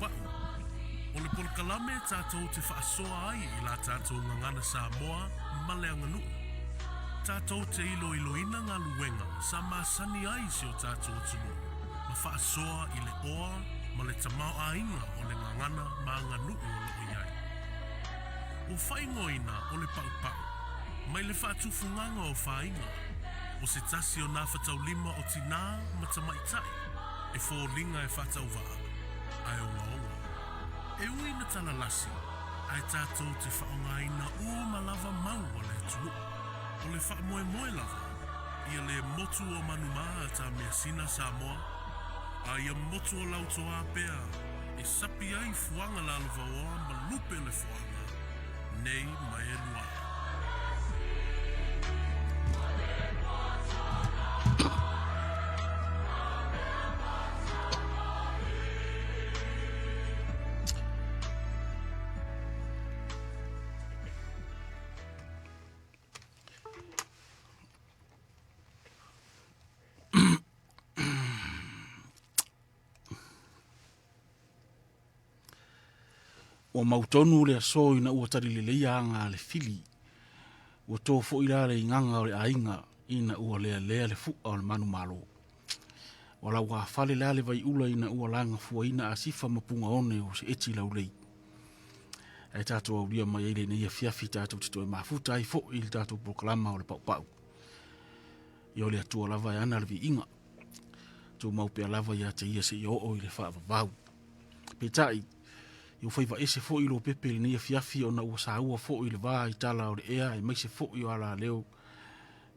Paʻupau. O le polokalame tatou te faasoa ai i la tatou gagana Samoa ma le aganuu. Tatou te iloiloina galuega sa masani ai si o tatou atunuu ma faasoa i le oa ma le tamaoaiga o le gagana ma aganuu o lo o i ai. Ua faaigoaina o le paʻupaʻu mai le faatufugaga o fāiga, o se tasi o nā fataulima o tinā ma tamaitai e foliga e faatauvaa ae ogaoga. E ui na talalasi, ae tatou te faaaogaina uma lava mau a le atunuu. O le faamoemoe lava, ia le motu o Manumā a tā Measina Samoa, a ia motu o Lautoā pea e sapi ai fuaga lalovaoa ma lupe le foaga, nei ma e lua. Ua mautonu le aso ina ua tali leleia aga a le fili. Ua to foi la le igaga o le aiga ina ua lealea le fu'a o le manumalo. Ua lauafale la le vaiula ina ua lagafuaina asifa ma pugaone o se eti laulei. Ae tatou aulia mai ai lenei afiafi tatou te toe mafuta ai foi i le tatou polokalama o le paupau. Ia o le Atua lava e ana le viiga. Tumau pea lava ia te ia seia oo i le faavavau. Peitai, ia ua faiva ese foi Lopepe i lenei afiafi ona ua saua foi i le va i tala o le ea aemaise foi o alaleo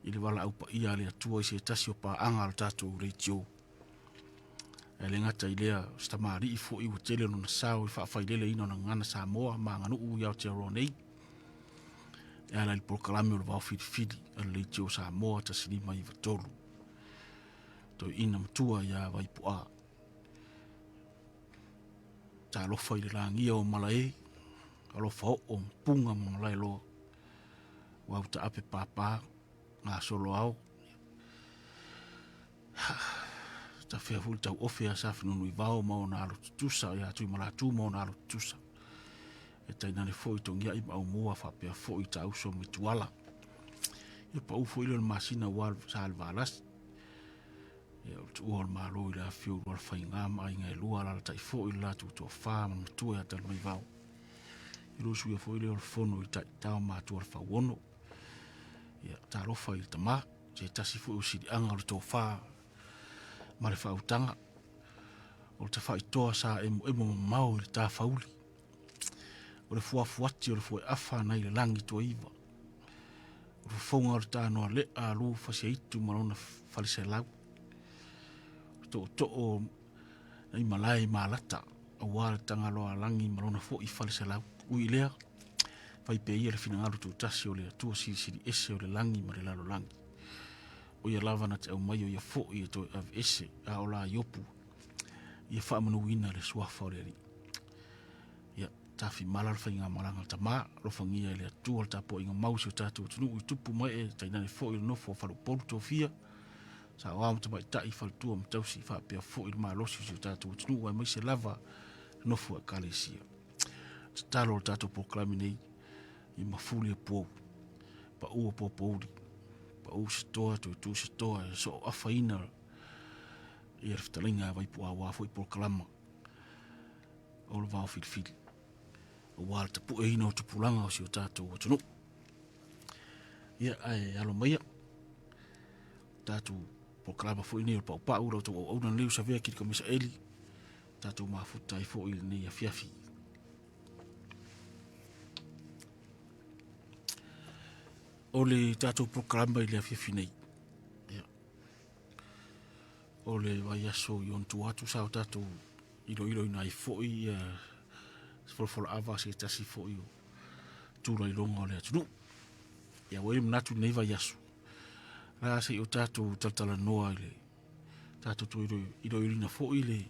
i le valaau paia a le Atua i se tasi o paaga a le tatou leitio. Ae le gata i lea, o se tamalii foi ua tele lona sao i le faafaileleina o le gagana Samoa ma aganuu i Aotearoa nei. E ala i le polokalame o le vaofilifili a le leitio Samoa 1593. Toeaina matua ia Vaipu'a. Talofa i le lagia o Malae, alofa oo ma Puga ma Malaeloa. Ua autaape pāpā, gasolo ao. Tafea foi le tauofe a Safinunuivao ma ona alo tutusa, ia Tuimalatu ma ona alo tutusa. E tainane foi Togiai ma Aumua faapea foi Tauso ma Ituala. Ia pau foi lea o le masina ua sa le valasi. Ia o le tuua o le Malo i le afifio o Ulualofaiga ma aiga e lua, alaalatai foi le latou toafa ma le matua ia Talamaivao. Ia lou suia foi lea o le fono i Taitao ma Atua le Fauono. Ia talofa i le tama, se tasi foi o siliaga o le tofa ma le faautaga. O le tafaitoa sa emoemo mamao i le tafauli. O le fuafuati o le fueafa nai le lagi tuaiva. O le fofoga o le tanoa lea a lu fasiaitu ma lona faleselau. O tootoo nai malae i malata aua le tagaloa lagi ma lona foi faleselau. Ui i lea, fai pea ia le finagalo tutasi o le Atua silisili ese o le lagi ma le lalolagi. O ia lava na te aumai o ia foi e toe aveese a o la Iopu ia faamanuina le suafa o le Alii. Ia, tafimala le faigamalaga a le tama, alofagia e le Atua le tapuaiga mau i si o tatou atunuu i tupu ma ee, tainane foi le nofo a faleupolu tofia, saoao ma tamaitai, faletua ma tausi, faapea foi le malosi o si o tatou atunuu aemaise lava le nofo a ekalesia. Tatalo o le tatou polokalame nei i mafuli e puou, paua popouli, pau se toa, toe tu se toa, e soo afaina ia le fetalaiga a Vaipuaua foi polokalama o le vao filifili aua le tapueina o tupulaga o si o tatou atunuu. Ia, ae alo maia tatou polokalama foi nei o le paupau la outou auauna lenei o Savea Kilikamesa Eli tatou mafuta ai foi i lenei afiafi. O le tatou polokalama i le afiafi nei, ia, o le vaiaso i ona tua atu sa o tatou iloiloina ai foi ia se folafolaava a se tasi foi o tulailoga o le atunuu. Ia ua i ai le manatu i lenei vaiaso, la se i o tatou talatalanoa i le tatou toe iloiloina foi le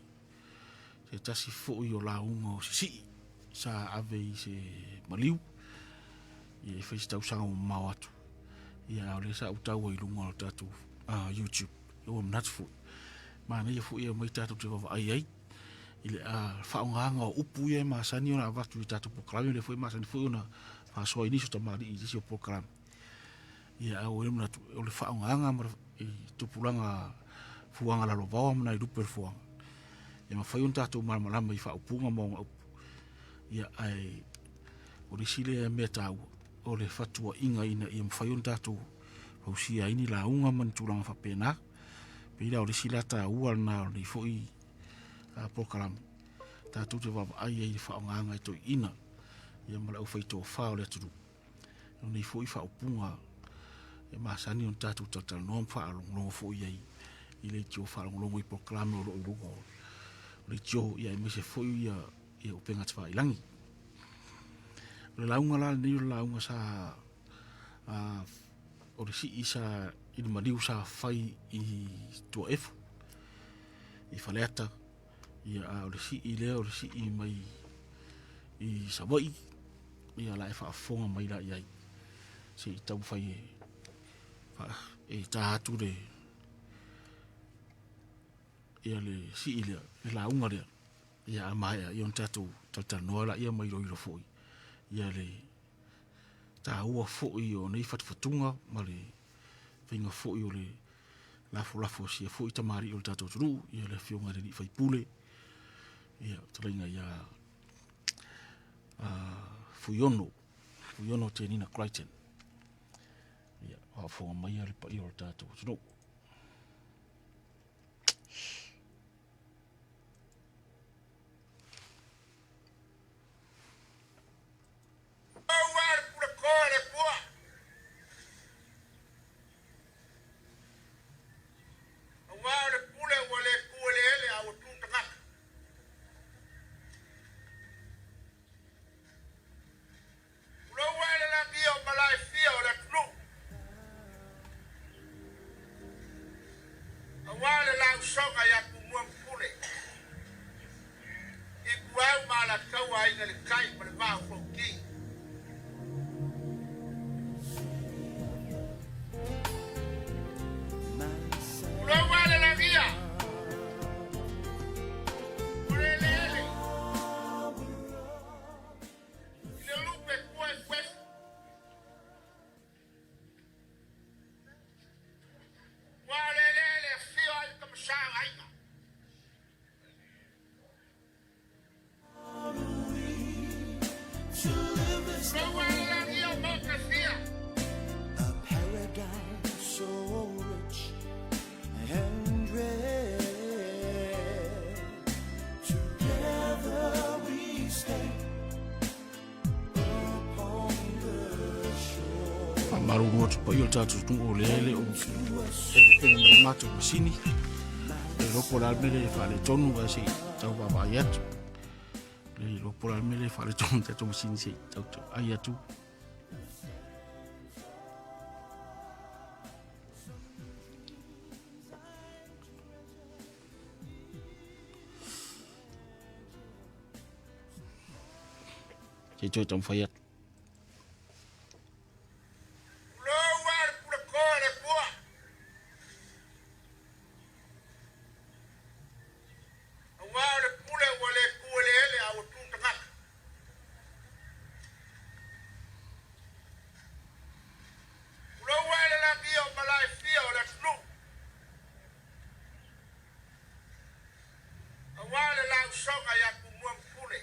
se tasi foi o lauga o Sisii sa ave i se maliu ia e fai se tausaga mamao atu ia a o lea sa ou taua i luga o le tatou YouTube. Ia ua manatu foi manaia foi e aumai tatou te vaavaai ai. i le faaaogaina o upu ia e masani ona avatu i tatou polokalame, lea foi e masani foi ona faasoa i nisi o tamalii i nisi o polokalame. Ia, a ua i ai le manatu o le faaaogaina ma i tupulaga fuaga lalovaoa ma nai lupe o le fuaga, e mafai ona tatou malamalama i faaupuga ma ona upu. Ia, ae o le isi lea mea taua o le fatuaiga ina ia mafai ona tatou fausia ai ni lauga ma ni tulaga faapena. Pei la o le isi la taua lena o lenei foi polokalame tatou te vaavaai ai i le faaaogaina e toeaiina ia ma le aufaitofa o le atunuu o nei foi faaupuga e masani ona tatou talatalanoa ma faalogologo foi i ai i leitio faalogologo i polokalame o lo o i luga o leitio, ia aemaise foi ia ia upega tafailagi. O le lauga la lenei o le lauga sa o le sii sa i le maliu sa fai i Tuaefu i Faleata, ia a o le sii lea o le sii mai i Savaii, ia la e faafofoga mai la i ai se i taumafai e, e ta atu le ia le sii lea le lauga lea. Ia a maea ia ona tatou talatalanoa laia ma iloilo foi ia le taua foi o nei fatufatuga ma le faiga foi o le lafolafo a sia foi tamalii o le tatou atunuu, ia le afioga i le alii faipule, ia fetalaiga ia Fuiono, Fuiono Tenina Crichton. Ia, faafofoga mai le paia o le tatou atunuu. Aua le puleko a le Atua, aua o le pule ua le tu eleele a ua tu tagata. Tulou ae le lagia o malae fia o le atunuu, aua le lausoga ia Tumua ma Pule, Ituau ma Alataua, Aiga i le Tai ma le Vaa o Fonoti. Tulou ae le lagia o le eleele i le lupe kuefuefu. Ua o le eleele e afio ai le Tamasa o Aiga. Tulou e le lagi o Maota e fia. A paradise so rich and rare. Together we stand upon the shore. Faamalulu atu paia o le tatou atunuu o lea e le o e mai matou masini. E iloa po o le a le mea lea e faaletonu ae se i tau vaavaai atu. Le iloa po o le a le mea lea e faaletonu i tatou masini se i tau ai atu. Se i toe taumafai atu. Tulou a le puleko a le Atua. Aua o le pule ua le tu eleele a ua tu tagata. Tulou ae le lagia o malae fia o le atunuu. Aua le lausoga ia Tumua ma Pule,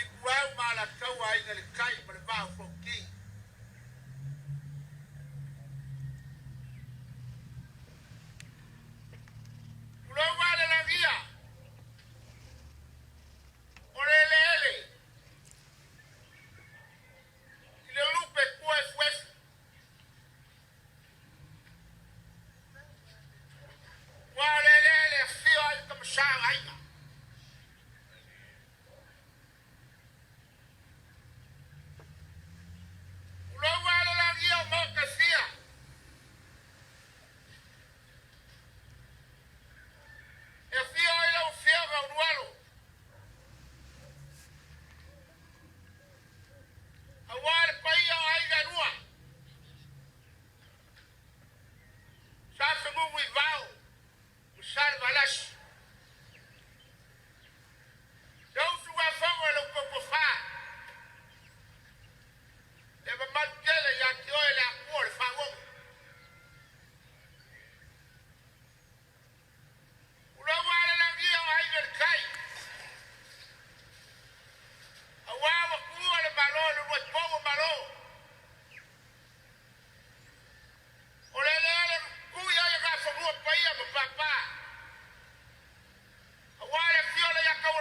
Ituau ma Alataua, Aiga i le Tai ma le Vaa o Fonoti. Tulou a le lagia o le eleele i le lupe kuefuefu. Ua o le eleele e afio ai le Tamasa o Aiga.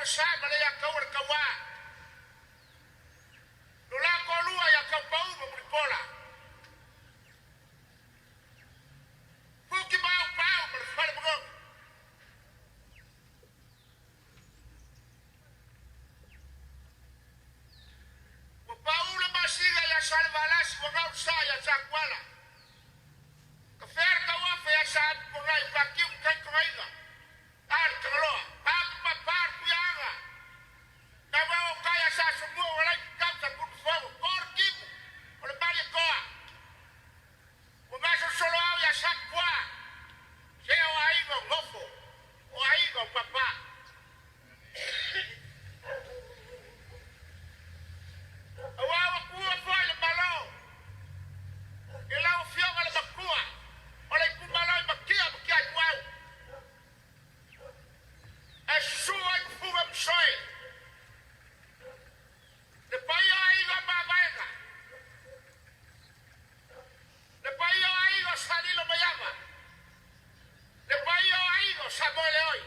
sa ma le ia kaua le kauā. Lo la toalua ia Taupau ma Mulipola. Fuki ma Aupau ma le Fale Manogi. Ua pau le masina ia Salevalasi ua gau sa ia Sakuala. Ka fea le tauafa ia Saapuponai ua tiu ma taitogaina. A le Tagaloa, pa pa pa le Tuiaana. Tau au o kai a Sasomua ua laiti tau sa Putufogo, ko le timu o le Malietoa. Ua gasolosolo au ia Sakuaa, se o aiga o Nofo, o aiga o Papa. Aua ua tuua foi le Malo i lau Afioga le Matua o le itumalo i Matia ma Tiaituau. E susu ai ma fuga ma soe le paia o aiga o Mavaega, le paia o aiga o Salilo Maiava, le paia o aiga o Samoeleoi.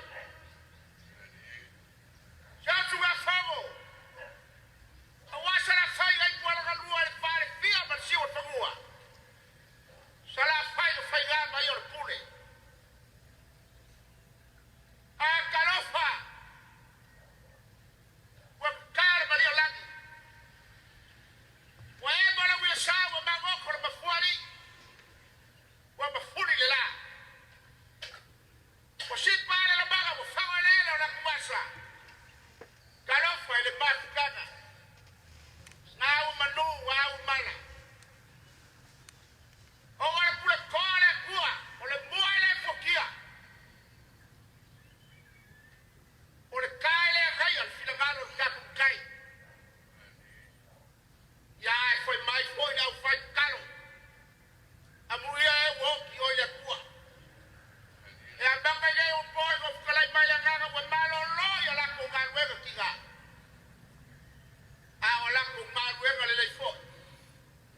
Se usugafono, aua Salafai i Aitualagalua i le Falefia ma le Siuofanua, Salafai o faiga mai o le pule. A talofa, ua tatala le maliolagi, ua emo le uiasa ua magoto le mafuaalii, ua mafuli le la. Ua sipa le lamaga ua faga eleele o Latumasa. Talofa i le mafutaga, gau manu, gau mala. Ona le pule toa a le Atua, o le mua e le fuatia. O le ta e le agaia le finagalo o le tatou tai. Ia ae foi mai foi le aufai tatalo. Amuia e ua oti oe i le Atua. E amata i nei ua po i lou fetalai mai le Agaga ua malolo i a latou galuega tiga, a o a latou galuega lelei foi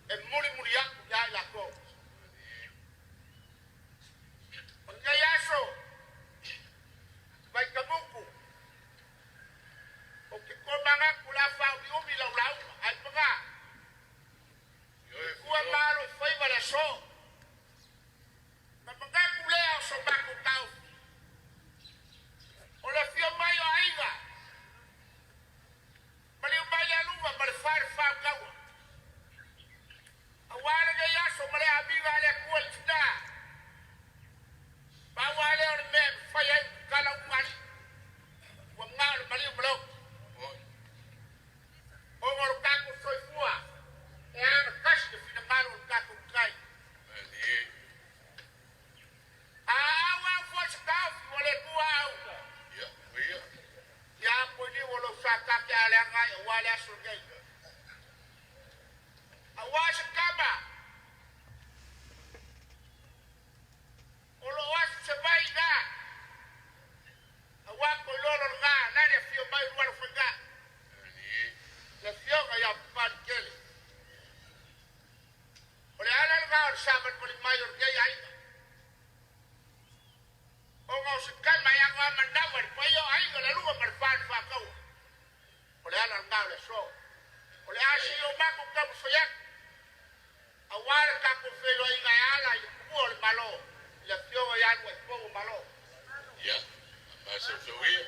e mulimuli atu ia i latou. O lenei aso, Vaitamutu, ou te tomanatu o le a faaumiumi lau lauga, ae paga, i tua ma alo i faiva le aso. Na manatu lea o so matou taofi, o le afio mai o aiga, maliu mai le aluga ma le fale fautaua. Aua lenei aso ma le amiga a le Atua i le tina, pau lava lea o le mea e mafai ai ona tatala uma alii, ua na o le maliu ma le oti. Ona o lo tatou soifua e agatasi le finagalo o le tatou Matai. A auau foi se taofi ua le tua au. Ia apo i liu o lou sa ta te a leaga ai aua le aso lenei. Aua se tama o lo o asu se vai ina, aua Koilolo lena la le afio mai Lualofaiga, le afioga ia Papalikele. O le ala lena o le savalivali mai o lenei aiga. Ona o se tama e ano a manawa i le paia o aiga, le aluga ma le fale faataua. O le ala lena o le aso. O le a se i o matou taumafai atu, aua le tatou feiloaiga e ala i le Pua o le Malo, i le Afioga ia Luaipou o Malo. Ia, maseuseuia.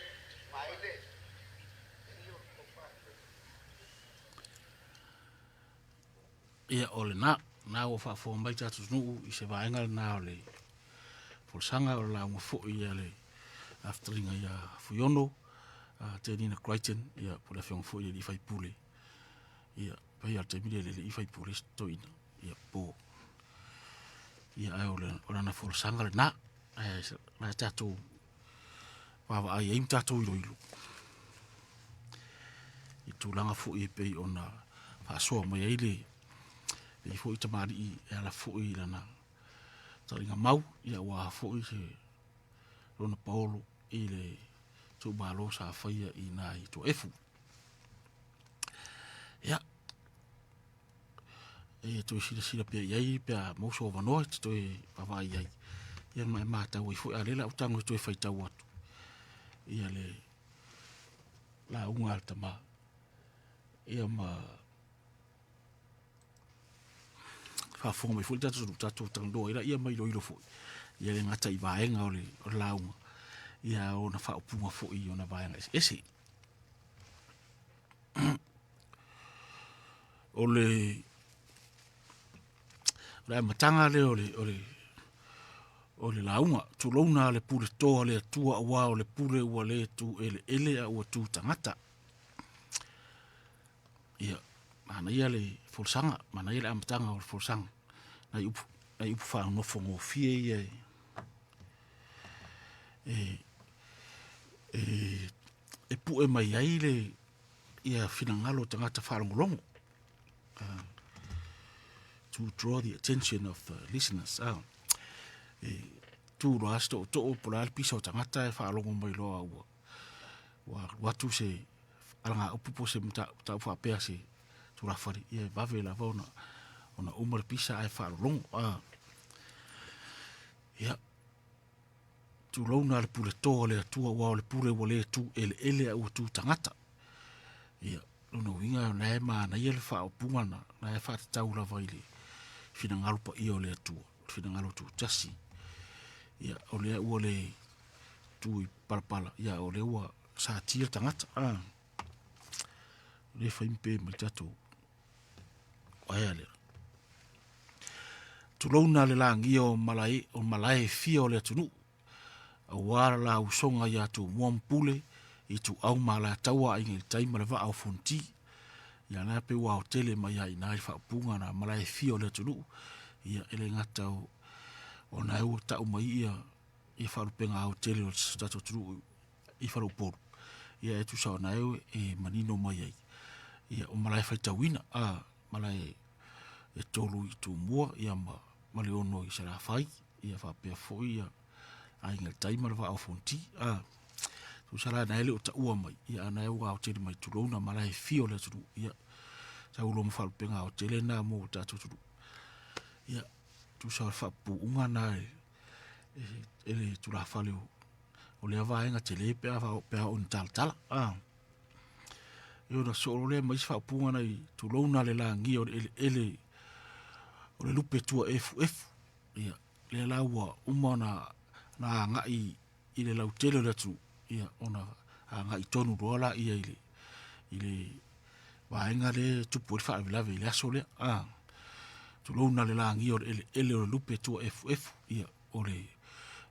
Ia, o lena, na ua faafofoga mai tatou nuu i se vaega lena o le folasaga o le lauga foi a le fetalaiga ia Fuiono Tenina Crichton, ia po o le afioga foi i le alii faipule. Ia, pei lava o le taimi lea i le alii faipule si toeaina, ia po. Ia, ae o, le, o lana folasaga lena, ae la e tatou vaavaai ai ma tatou iloilo i tulaga foi e pei ona faasoa mai ai le pei foi tamalii e ala foi i lana taliga mau, ia ua foi se lona paolo i le itumalo sa faia i nā i Tuaefu. Ia, e toe silasila pea i ai pe a mau so avanoa e te toe vaavaai i ai. Ia ma e matau ai foi, a o lea o le a ou tago e toe faitau atu ia le lauga a le tama. Ia ma faafofoga mai foi le tatou atunuu, tatou talanoa ai laia ma iloilo foi ia le gata i vaega o le, o le lauga, ia ona faaupuga foi i ona vaega eseese. O le o le amataga lea o le, o le, o le lauga, tulouna le pule toa le Atua aua o le pule ua le tu eleele a ua tu tagata. Ia, manaia le folasaga, manaia le amataga o le folasaga. Nai upu, nai upu faanofogofie ia e, e, e, e pue mai ai le ia finagalo o tagata faalogologo. Uh, to draw the attention of the listeners. Uh, e, tu loa se tootoo po o le a le pisa o tagata e faalogo mai loa ua ua alu atu se alagaupu po o se mataupu faapea se tulafale, ia e vave lava ona ona uma le pisa ae faalologo. A. Ia, tulouna le pule toa o le Atua aua o le pule ua le tu eleele a ua tu tagata. Ia, lona uiga o lena e manaia le faaupuga lena, na e faatatau lava i le finagalo paia o le Atua, le finagalo tutasi. Ia, o lea ua le tu i palapala, ia o lea ua satia le tagata. Ah. O lea e fai pe mai tatou aea lea. Tulouna le lagia o malae, o malae e fia o le atunuu, aua la la usoga ia Tumua ma Pule, Ituau ma Alataua, Aiga i le Tai ma le Vaa o Fonoti. Ia la pe ua aotele mai lava i ina i le faaupuga na malae e fia o le atunuu, ia e le gata o, ona e ua tau mai ia ia faalupega aotele o le tatou atunuu i Faleupolu, ia e tusa ona e, e manino mai ai ia o malae faitauina, a malae e tolu i Tumua ia ma, ma le ono i Salafai, ia faapea foi ia Aiga i le Tai ma le Vaa o Fonoti, a tusa la na e le o taua mai, ia ana e ua aotele mai tulouna malae e fia o le atunuu, ia sau loa ma faalupega aotele na mo le tatou atunuu. Ia tusa o le faapuuga na e, e le tulafale o, o lea vaega tele pe a, pe a oo ina talatala. Ah. E ona soo loa lea ma isi faaupuga nai tulouna le lagia o le eleele o le lupe tua efuefu. Ia, lea la ua uma ona na agai i le lautele o le atunuu, ia ona agai tonu loa laia i le, i le vaega lea e tupu ai le faalavelave i le aso lea. Ah. Tulouna le lagia o le eleele o le lupe tua efuefu. Ia, o le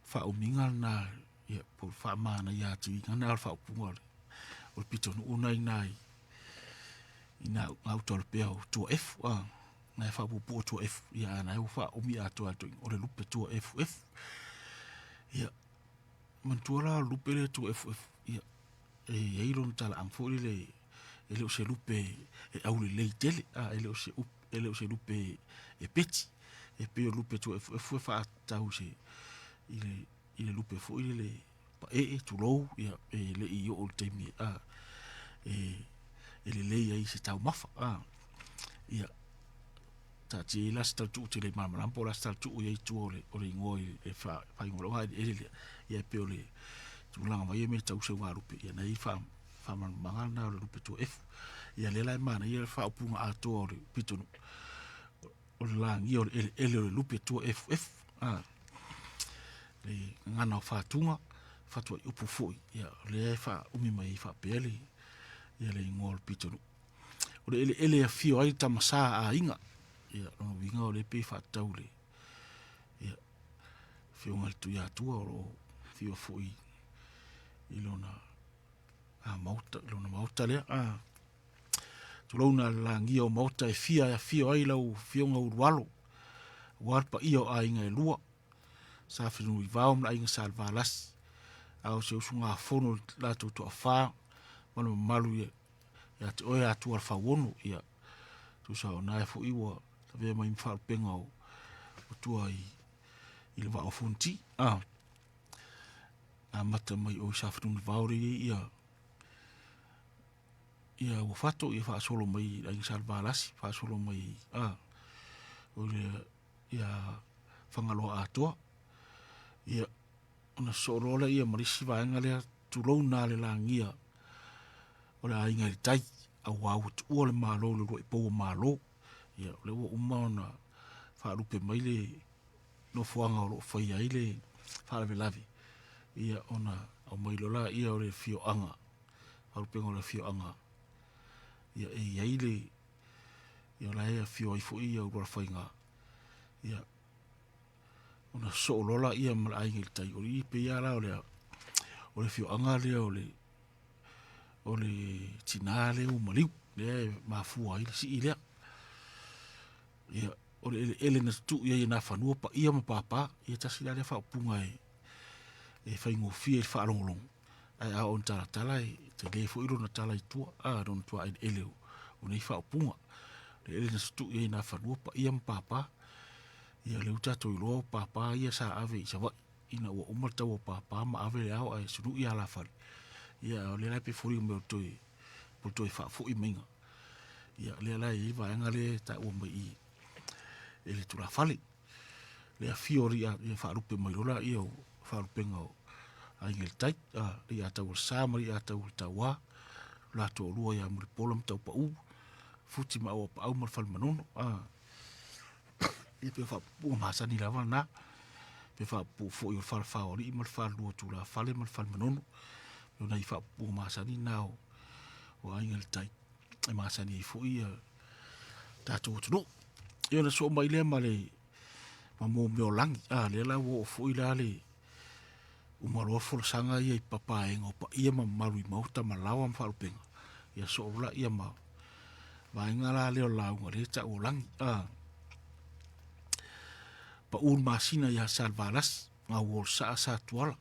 faaumiga lena, ia, po o le faamanaia atiliga lena o le faaupuga o le, o le pitonuu lena i ina i, i na gauta o le pea o Tuaefu, ah, na e faapuupuu o Tuaefu, ia, a na e ua faaumi atoa e le toeaina, o le lupe Tuaefuefu. Ia, manatua la o le lupe lea Tuaefuefu, ia, e i ai lona talaaga foi lele, e le o se lupe e aulelei tele, a, e le o se, e le o se lupe e peti, e pei o le lupe tuaefuefu e faatatau i se, i le, i le lupe foi lele paee, tulou, ia, e le i oo i le taimi, a, e, e lelei ai se taumafa, a, ia, taatia ai la se talatuu tele i malamalama po o le a se talatuu i ai i tua o le, o le igoa i le faaigoa o le eleele lea, ia e pei o le tulaga mai ia mea tau seugalupe, ia na i ai faamalamalamaga lena o le lupe tuaefu. Ia lea la e manaia le faaupuga atoa o le pitonuu, o le lagia o le eleele o le lupe tuaefuefu. A, le gagana o Fatuga, Fatuaiupu foi, ia o lea e faaumi mai ai faapea le, ia le igoa o le pitonuu. O le eleele e afio ai le tama sa a aiga, ia lona uiga o lea e pei e faatatau i le, ia, afioga i le Tuiatua o lo o afio foi i lona a maota, i lona maota lea. A, tulouna le lagia o maota e fia e afio ai lau afioga Ulualo, aua le paia o aiga e lua, Sa Fenunuivao ma le aiga Sa Levalasi, a o se usugafono i le latou toafa ma le mamalu ia ia te oe Atua le Fauono, ia tusa o na e foi ua lavea mai ma faalupega o, o tua i, i le vaa o Fonoti. Ah, amata mai o i Safanunivao le i ia ia ua fato ia faasolo mai i aiga Sa Levalasi, faasolo mai ah, o le ia Fagaloa atoa. Ia ona sosoo loa lea ma le isi vaega lea, tulouna le lagia. o le Aiga i le Tai, auā ua tuua le Malo i le uluai pou o Malo. Ia, o lea ua uma ona faalupe mai le nofoaga o lo o faia ai le faalavelave, ia ona aumai loa lea o le afioaga, faalupega o le afioaga, ia e i ai le, ia o la e afio ai foi ia Ulualofaiga, ia ona sosoo loa lea ma le Aiga i le Tai. O i pei lava la o le, o le afioaga lea o le, o le tina lea ua maliu, lea e mafua ai le sii lea. Ia, o le eleele na tutuu i ai e Nafanua, Paia ma Papa, ia tasi la lea faaupuga e, e faigofie i le faalogologo, ae a oo ina talatala e tele foi lona tala i tua, a, lona tuaeleele o, o nei faaupuga. O le eleele na tutuu i ai e Nafanua, Paia ma Papa, ia lea ua tatou iloa o Papa ia sa ave i Savaii ina ua uma le taua o Papa ma ave le ao ae sunui alafale. Ia o lea la e pei e foliga mai o le toe, o le toe faafoi maiga. Ia lea la e i ai vaega lea e taua mai i e le tulafale. Le afio o ia, ia faalupe mai lola ia o faalupega o Aiga i le Tai, a, le ia tau o le Sa ma le ia tau o le Tauā, la toalua ia Mulipola ma Taupau, Futi ma Auapaau ma le Falemanono, a, ia pe faapupuga masani lava na, pe faapupu foi o le Falefa o Alii ma le Falelua o Tulafale ma le Falemanono, o nai faapupuga masani na o, o Aiga i le Tai e masani ai foi ia tatou atunuu. Ia ona soo mai lea ma le ma mō mea o lagi. A lea la ua oo foi la le uma loa folasaga ia i papaega o paia ma mamalu i maota ma laoa ma faalupega. Ia soo loa ia ma vaega la lea o le lauga lea e tau o lagi. A pau le masina ia Salevalasi, gau o le saa sa Tuala.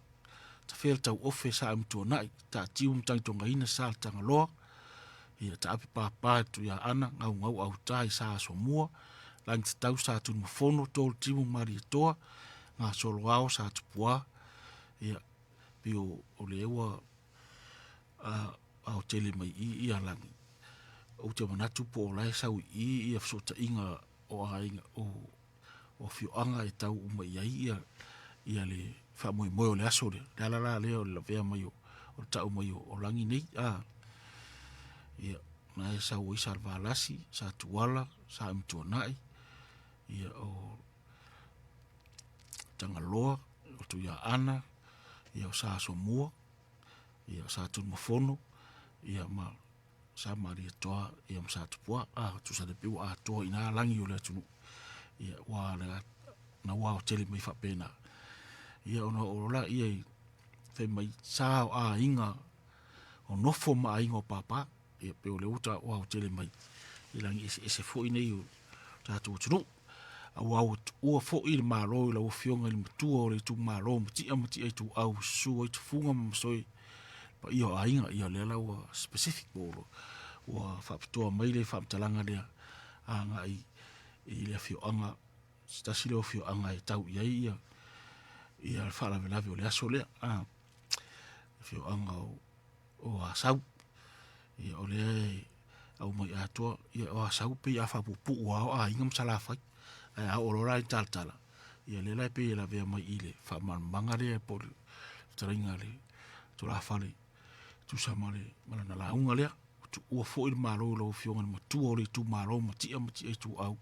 Tafea le tauofe sa Amituanai, taatiu ma tagitogaina sa le Tagaloa, ia taape papa i Tuiaana, gaugau auta i sa Asomua, Lagitatau sa Tunumafono, Tolu Timu Malietoa, Gasoloao sa Tupua, ia pei o, o lea ua aotele mai i ia lagi. Ou te manatu po o la e sau i i ia fesootaiga o aiga o o afioaga e tau uma i ai ia, ia le faamoemoe o le aso lea. Le ala la lea o le lavea mai o, o le tau mai o, o lagi nei. A, ia, na e sau ai Salevalasi, sa Tuala, sa Amituanai, ia o Tagaloa, o Tuiaana, ia o Sa Asomua, ia o Sa Tunumafono, ia ma Sa Malietoa ia ma Sa Tupua, a tusa le pei ua atoa i ina lagi o le atunuu. Ia ua le na ua aotele mai faapena. Ia ona oo loa ia i fai mai sa o aiga o nofo ma aiga o pāpā. Ia pei o lea ua ua aotele mai i lagi eseese foi nei o tatou atunuu. Aua ua tuua foi le Malo i lau Afioga i le Matua o le itumalo o Matia ma Matia Ituau, susu ai Tufuga ma Masoe, paia o aiga, ia lea la ua specific po o ua faapitoa mai le faamatalaga lea agai i le afioaga, se tasi lea o afioaga e tau i ai ia, ia le faalavelave o le aso lea, a, afioaga o, o Asau. Ia o lea e aumai atoa, ia o Asau pei a faapuupuu lava o aiga ma Salafai. Ae a oo loa la i talatala, ia lea la e pei e lavea mai i le faamalamalamaga lea po o le fetalaiga a le tulafale e tusa ma le ma lana lauga lea. Ua tuua foi le Malo i lau Afioga i le Matua o le itumalo Matia Matia Ituau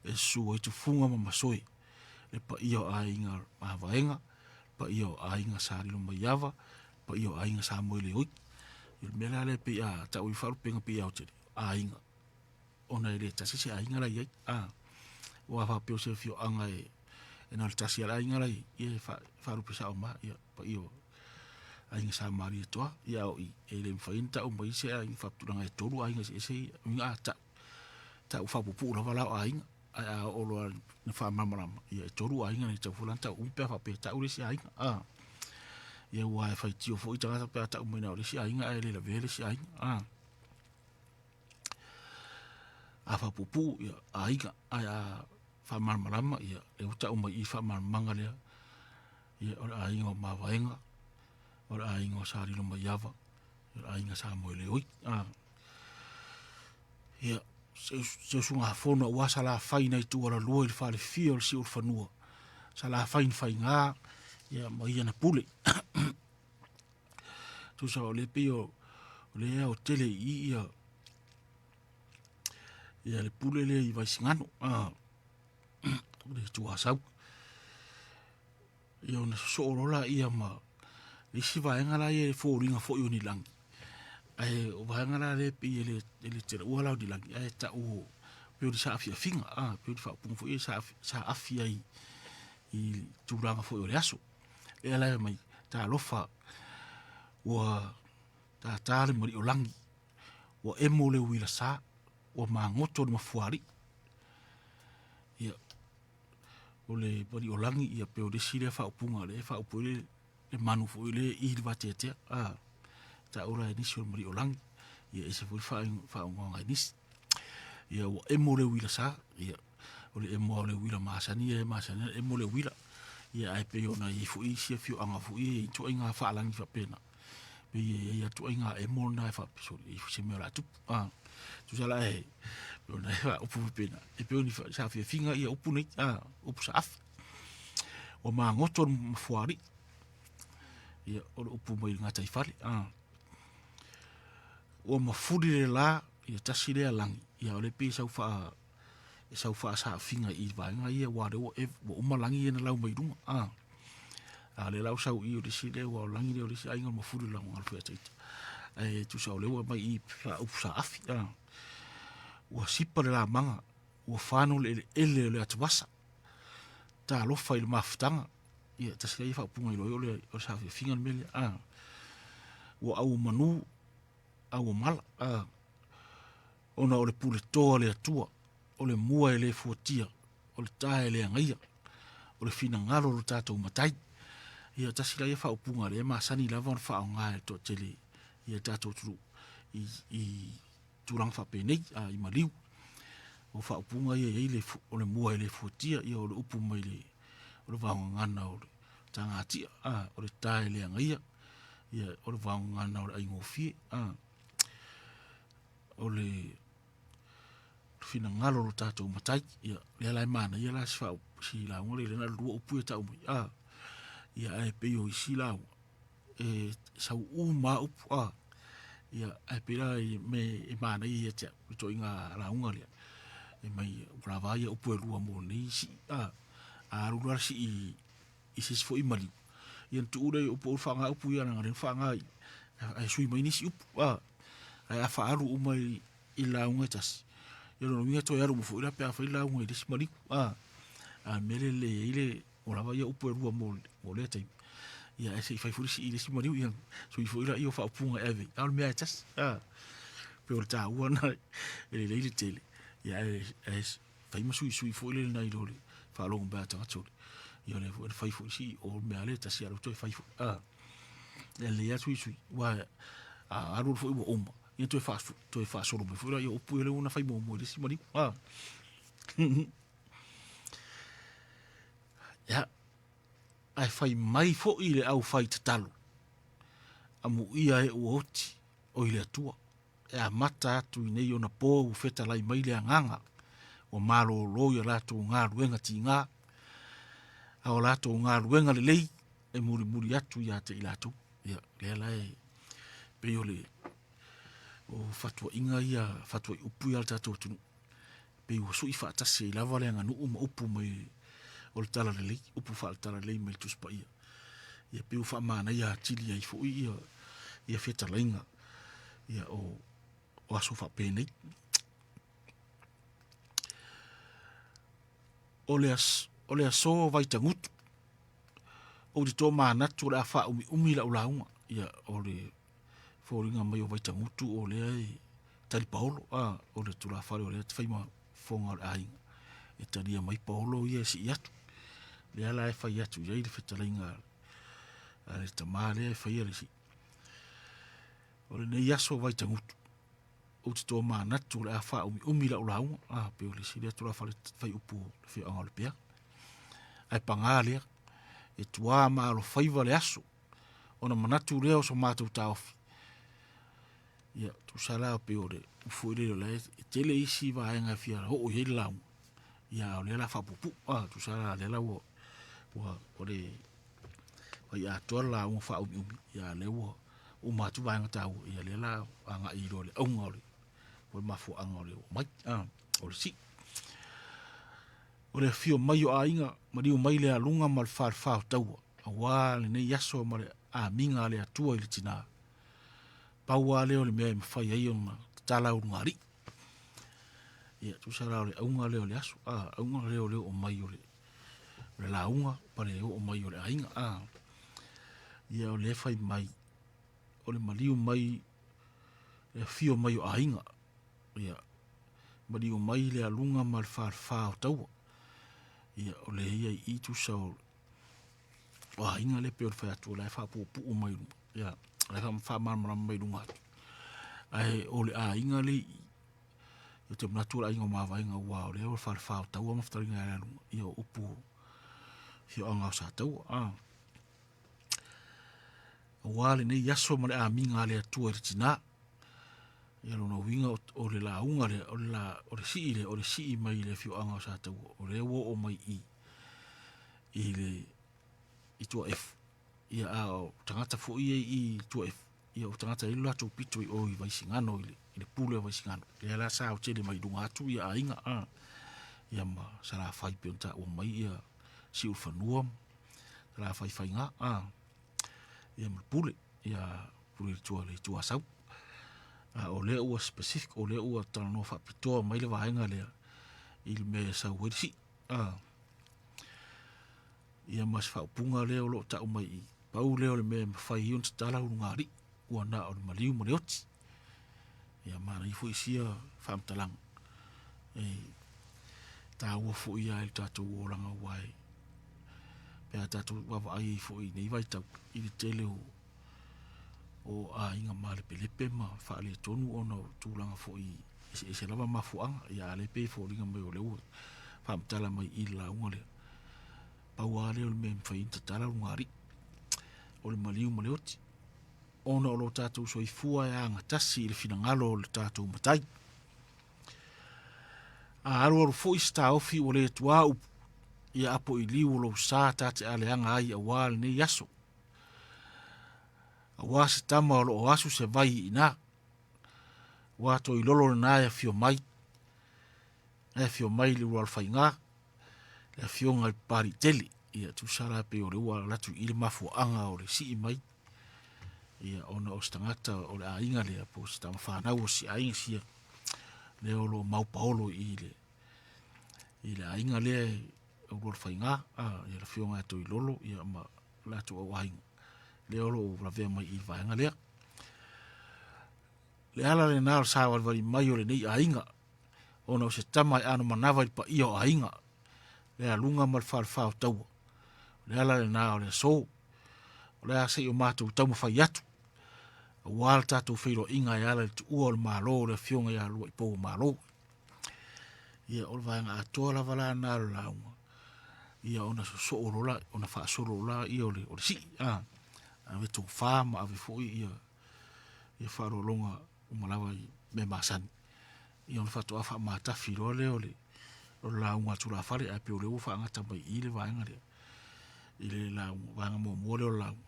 e susu ai Tufuga ma Masoe, le paia o aiga Mavaega, le paia o aiga Sa Lilomaiava, le paia o aiga Sa Moeleoi. O le mea la lea pei a tau i faalupega pei a aotele, aiga ona e le tasi se aiga la i ai. A, ua faapea o se afioaga e, e na o le tasi lava le aiga la i ai, ia e faalupe sao ma, ia, paia o aiga Sa Malietoa, ia a o i, e le mafai ona tau mai se aiga faapitulaga e tolu aiga eseese ia, uiga a tau, tau faapuupuu lava la o aiga, ae a oo loa ina faamalamalama, ia e tolu aiga nei, tatau foi la ona tau uma pe a faapea e tau le isi aiga, a. Ia aua e faitio foi tagata pe a tau mai na o le isi aiga ae le lavea le isi aiga, a. A faapuupuu ia aiga ae a faamalamalama ia lea ua tau mai i faamalamalamaga lea ia o le aiga o Mavaega, o le aiga o Sa Lilomaiava, o le aiga Sa Moeleoi. A. Ia se usugafono aua Salafai nai Tualalua i le falefia o le Siuolefanua, Salafai na faiga ia ma ia na pule. Tusa o lea pei o O lea e aotele i i ia ia le pule lea i Vaisigano, a, o le Itu Asau. Ia ona sosoo loa laia ma le isi vaega la ia e foliga foi o ni lagi. Ae o vaega la lea e pei e le, e le telaua la o ni lagi, ae tau o, pei o ni saafiafiga, a, pei o ni faaupuga foi ia sa, saafi ai i tulaga foi o le aso. Lea la e mai, talofa, ua tātā le maliolagi, ua emo le uila sa, ua magoto le mafuaalii. Ia, o le maliolagi, ia pei o le isi lea faaupuga lea e faaupu ai le, le manu foi lea i le vateatea, a, taua la e nisi o le maliolagi, ia ese foi le faauigaga e nisi. Ia ua emo le uila sa, ia, o le emo lava o le uila masani ia e masani ai ona emo le uila. Ia ae pei ona i ai foi isi afioaga foi ia e i ai ituaiga faalagi faapena. Pei e i ai lava ituaiga emo na e faapea, sole, e i ai foi se mea o le a tupu. A, tusa la e, pei ona e faaupu faapena, e pei o ni saafiafiga ia upu nei, a, upu saafi. Ua magoto le mafuaalii, ia, o le upu mai le gataifale, a. Ua mafuli le la, ia tasi lea lagi, ia o lea e pei e sau faa, e sau faasaafiga i vaega ia aua o lea ua ua uma lagi ia na lau mai luga a. A o lea la ua sau i i o le isi lea aua o lagi lea o le isi aiga o le mafuli o le lagogalo foi a ita. Ae tusa o lea ua aumai i i faaupu saafi a. Ua sipa le lamaga, ua fano le eleele o le atuvasa. Talofa i le mafutaga. Ia tasi la ia faaupuga iloa ai o le o le saafiafiga le mea lea a. Ua auomanu, auomala a. Ona o le puletoa a le Atua, o le mua e le fuatia, o le ta e le agaia, o le finagalo o lo tatou Matai. Ia tasi la ia faaupuga lea e masani lava ona faaaoga e le toatele i a tatou atunuu i, i tulaga faapenei, a, i maliu. O faaupuga ia e i ai le, o le mua e le fuatia, ia o le upu mai le, o le vaogagana o le tagatia, a, o le ta e le agaia, ia o le vaogagana o le aigofie, a. O le finagalo o lo tatou Matai. Ia, lea la e manaia la si faaupu, si lauga lea, na o le lua upu ia tau mai. A, ia ae pei o isi lauga, e sau uma lava upu, a. Ia, ae pei la e me e manaia ia te au, le ituaiga lauga lea. E mai, ua lava ia upu e lua mo nei sii, a. A alu loa le sii i se isi foi maliu, ia ona tuu lea i upu, faaaoga upu ia leaga o lea na faaaoga i, ae sui mai nisi upu, a. Ae a faaalu uma i, i lauga e tasi, ia lona uiga e toe alu uma foi la pe a fai lauga i le isi maliu, a. A o le mea lea e lelei ai le, ua lava ia upu e lua mo, mo lea taimi. Ia ae se i fai foi le sii i le isi maliu, ia sui foi laia o faaupuga e ave, a o le mea lava e tasi, a. Pei o le taua lena e lelei le tele, ia ae, ae fai ma suisui foi lele nai lo le faalogo mai a tagata o le ia o lea foi na fai foi si o mea lea tasi a toe fai foi a e lelei a suisui ua a alu foi ua uma ia toe faa toe faasolo mai foi la ia upu ia lea ua na fai muamua i le isi maliu a ia ae fai mai foi le au fai tatalo amuia e ua oti o i le Atua E amata atu i nei ona po ua fetalai mai le Agaga, ua malolo i a latou galuega tiga, a o latou galuega lelei e mulimuli atu ia te i latou. Ia, lea la e pei o le o fatuaiga ia, fatuai upu ia a le tatou atunuu, pei ua sui faatasi ai lava le aganuu ma upu mai o le talalelei, upu faale-talalelei mai le Tusi Paia. Ia pei ua faamanaia atili ai foi ia, ia fetalaiga ia o, o aso faapenei. O le, as, o le aso Vaitagutu, ou te tomanatu o le a faaumiumi lau lauga. Ia, o le foliga mai o Vaitagutu o lea e tali paolo, a, o le tulafale o lea e fai ma fofoga o le aiga. E talia mai paolo ia e sii atu. Lea la e fai atu i ai le fetalaiga a le tamā lea e faia le sii. O lenei aso Vaitagutu, ou te tomanatu o le a faaumiumi lau lauga, a, pei o le isi lea tulafale fai upu o le afioaga o Lepea. Ae paga lea, e tuā ma alofaiva le aso, ona manatu lea o so matou taofi. Ia, tusa la pei o le upu foi lele o la e tele isi vaega e fia oo i ai le lauga, ia a o lea o le a faapuupuu, a, tusa la lea la ua, ua, o le fai atoa le lauga faaumiumi, ia a o lea ua, Uma atu vaega taua, ia lea la agai loa i le auga o le o le mafuaaga o le oo mai, a, o le sii. O le afio mai o aiga, maliu mai le aluga ma le falefa o taua, aua lenei aso ma le amiga a le Atua i le tina. Pau lava lea o le mea e mafai ai ona tatala ulugalii. Ia, tusa la o le auga lea o le aso, a, auga lea o le oo mai o le, o le lauga ma le oo mai o le aiga, a. Ia, o lea e fai mai, o le maliu mai, le afio mai o aiga, ia, maliu mai le aluga ma le falefa o taua. Ia, o lea ia i i tusa o, o aiga lea pei ona fai atu, o la e faapuupuu mai, ia, o la e faamalamalama mai luga atu. Ae o le aiga le i i, ou te manatu o le aiga o Mavaega aua o lea o le falefa o Taua ma fetalaiga ia Lealuga, ia o upu o afioaga o Sataua. Ah. Aua lenei aso ma le amiga a le Atua i le tina. Ia lona uiga o le lauga lea, o le, la, o le sii lea, o le sii mai i le afioaga o Sataua, o lea ua oo mai i i le i Tuaefu. Ia a o tagata foi ia i Tuaefu, ia o tagata e i ai lo latou pito i o i Vaisigano i le, i le pule o Vaisigano. Lea la sa aotele mai luga atu ia aiga, a, ia ma Salafai pei ona taua mai ia Siufanua, Salafai Faiga, a, ia ma le pule, ia pule i tua le itu Asau. A o lea ua specific, o lea ua talanoa faapitoa mai le vaega lea i le mea e sau ai le sii. A, ia ma se faaupuga lea o lo o tau mai i, pau lea o le mea e mafai ai ona tatala ulugalii, ua na o le maliu ma le oti. Ia manaia foi sia faamatalaga e taua foi ia i le tatou olaga aua e pe a tatou vaavaai ai foi i nei vaitau i le tele o o aiga malepelepe ma faaletonu ona o tulaga foi eseese lava mafuaaga. Ia a o lea e pei e foliga mai o lea ua faamatala mai i le lauga lea, pau lava lea o le mea e mafai ai ona tatala ulugalii, o le maliu ma le oti, ona o lo tatou soifua e agatasi i le finagalo o le tatou Matai. A alualu foi se taofi ua le tuaau ia apo i liu o lou sa ta te aleaga ai aua lenei aso. Aua se tama o lo o asu se vai i ina. Ua toilolo lena e afio mai, e afio mai le ulualofaiga, le afioga i le Papaliitele. Ia tusa la pei o le ua alu atu i le mafuaaga o le sii mai, ia ona o se tagata o le aiga lea, po o se tama fanau o si aiga sia, lea o lo o maupaolo i le, i le aiga lea e ulualofaiga, a, ia le afioga ia Toilolo, ia ma latou au aiga, lea o lo o lavea mai i le vaega lea. Le ala lena o le savalivali mai o lenei aiga, ona o se tama e ano manava i le paia o aiga, le aluga ma le falefa o taua. O le ala lena o le aso, o le a se i o matou taumafai atu, aua le tatou feiloaiga e ala i le tuua o le Malo o le Afioga ia Luaipou o Malo. Ia, o le vaega atoa lava la na o le lauga, ia ona sosoo loa la, ona faasolo loa ia o le, o le sii, a, ave tofa ma ave foi ia, ia faaaloaloga uma lava i mea masani. Ia ona faatoa faamatafi loa lea o le, o le lauga a tulafale, ae pei o lea ua faagata mai i le vaega lea, i le lauga, vaega muamua lea o le lauga.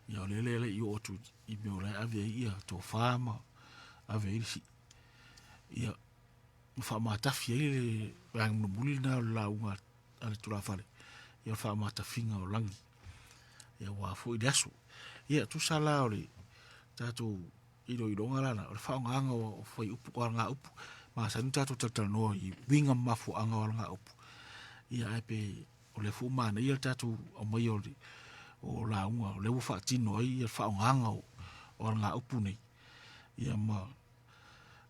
Ia o lea lea le i oo atu i mea o la e ave ai ia tofa ma ave ai le sii. Ia, ma faamatafi ai le vaega mulimuli lena o le lauga a le tulafale, ia o le faamatafiga o lagi, ia aua foi le aso. Ia, tusa la o le tatou iloiloga la, o le faaaogaga o fuaiupu, o alagaupu, masani ona tatou talatalanoa i uiga ma mafuaaga o alagaupu, ia ae pe o lea foi ua manaia le tatou aumaia o le o lauga o lea ua faatino ai le faaaogaga o, o alagaupu nei, ia ma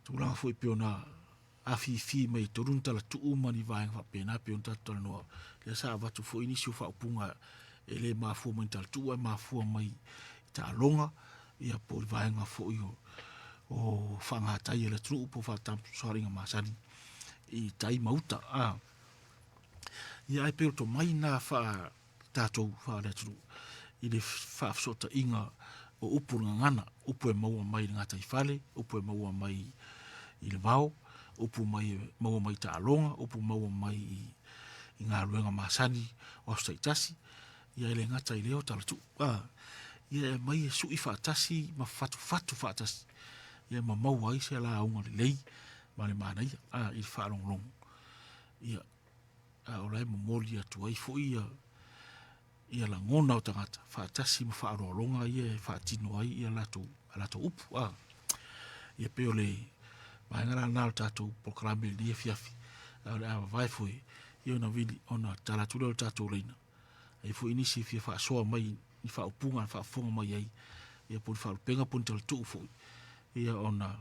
tulaga foi pei ona afifi mai i totonu ni talatuu ma ni vaega faapena pei ona tatou talanoa. Lea sa avatu foi nisi o faaupuga e le mafua mai i talatuu ae mafua mai i taaloga, ia po o le vaega foi o, o faagatai a le atunuu po o faatamasoaliiga masani i tai ma uta. A. Ia ae pei o le tomai lena faa tatou faale-atunuu i le faafesootaiga o upu o le gagana, upu e maua mai i le gataifale, upu e maua mai i le vao, upu mai e maua mai i taaloga, upu maua mai i, i galuega masani o aso taitasi, ia e le gata i lea o talatuu. Ah, Ia e aumai e suʻi faatasi ma fatufatu faatasi, ia ma maua ai se lauga lelei ma le manaia a i le faalogologo. Ia, a o la e momoli atu ai foi ia ia lagona o tagata faatasi ma faaaloaloga ia e faatino ai ia latou a latou upu a. Ia pei o le vaega la lena o le tatou polokalame i lenei afiafi, a o le a vavae foi ia ona vili ona tatala atu lea o le tatou laina. Ai foi nisi e fia faasoa mai ni faaupuga na faafofoga mai ai, ia po o ni faalupega po o ni talatuu foi, ia ona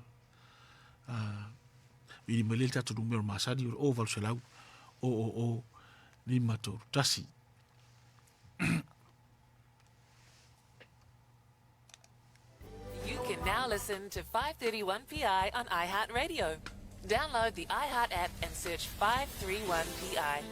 vili mai lea i le tatou numera masani o le 0800 000 531. You can now listen to 531PI on iHeartRadio. Download the iHeart app and search 531PI.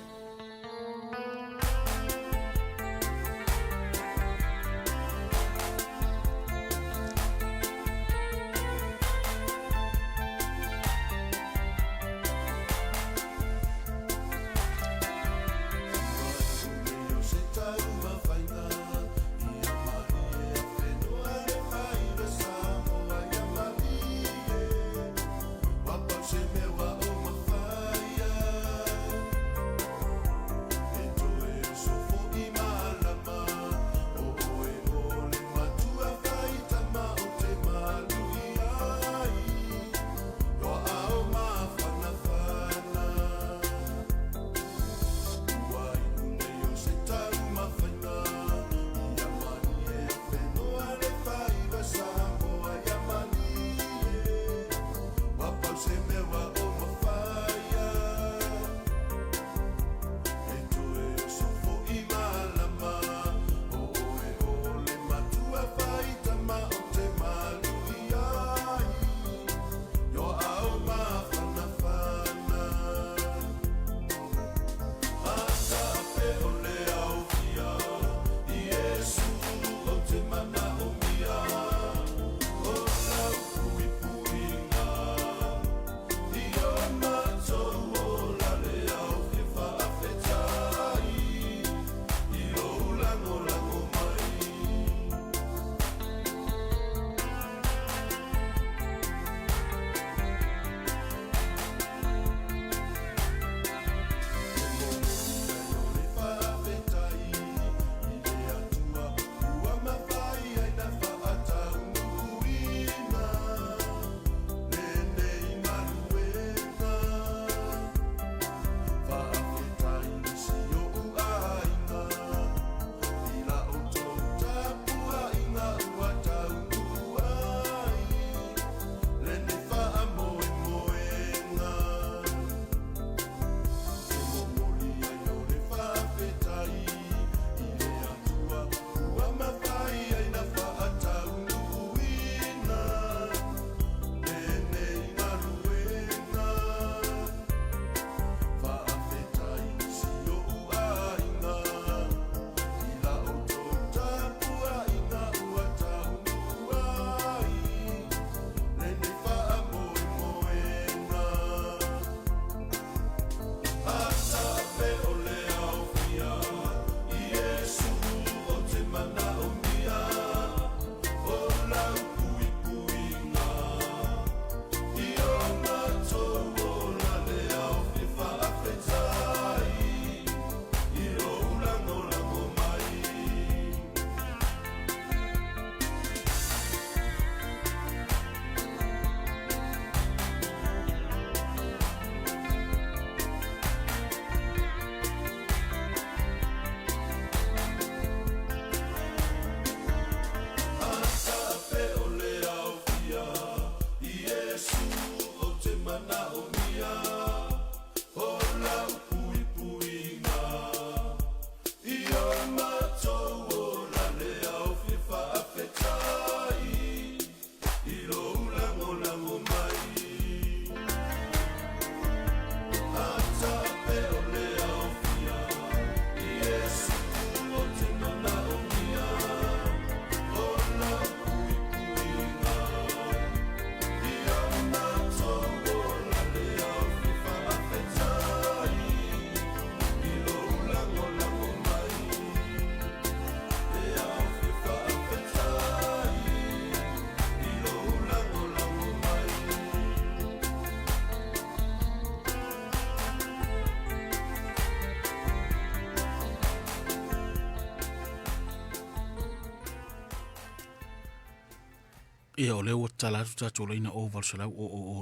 Ia, o lea ua tatala atu tatou laina o 800 000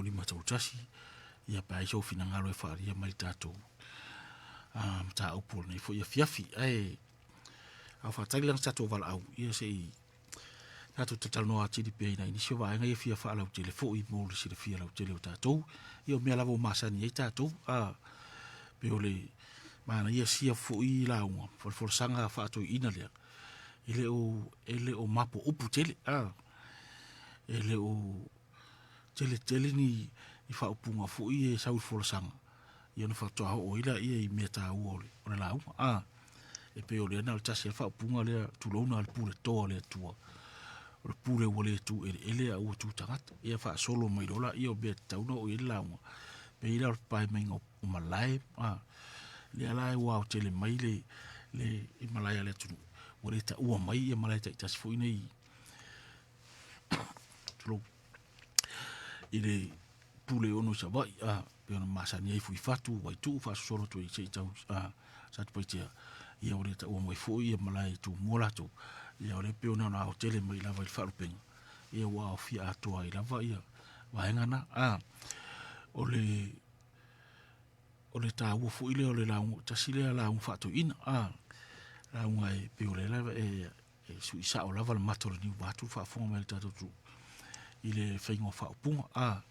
531, ia pe a i ai sou finagalo e faaalia mai le tatou mataupu o lenei foi afiafi. Ae a o faatali lana tatou valaau, ia se i tatou talatalanoa atili pea i nai nisi o vaega ia fia faalautele foi mo le silafia lautele o tatou. Ia o mea lava ua masani ai tatou, a pe o le manaia sia foi lauga, folafolasaga faatoeaina lea, e le o, e le o mapo upu tele, a, e le o tele tele ni, ni faaupuga foi e sau i folasaga, ia ona faatoa oo ai laia i mea taua o le, o le lauga, a. E pei o lea na o le tasi lava le faaupuga lea, tulouna le pule toa a le Atua, o le pule ua le tu eleele a ua tu tagata. Ia faasolo mai loa laia o mea e tatau ona oo i ai le lauga, pei la o le papae maiga o malae, a, lea la ua aotele mai le, le i malae a le atunuu, ua le taua mai ia malae taitasi foi nei, tulou, i le pule ono i Savaii, a, pei ona masani ai Fuifatu, Vaituu, faasosolo atu ai se i tau a, Satupaitea, ia ua le taua mai foi ia malae i Tumua latou, ia o lea pei ona aotele mai lava i le faalupega, ia ua aofia atoa ai lava ia vaega na. A, o le o le taua foi lea o le lauga, tasi lea lauga faatoeaina, a, lauga e pei o lea lava e, e sui sao lava le mata o le niu vaeatu le faafofoga mai a le tatou atunuu i le faiga o faaupuga, a,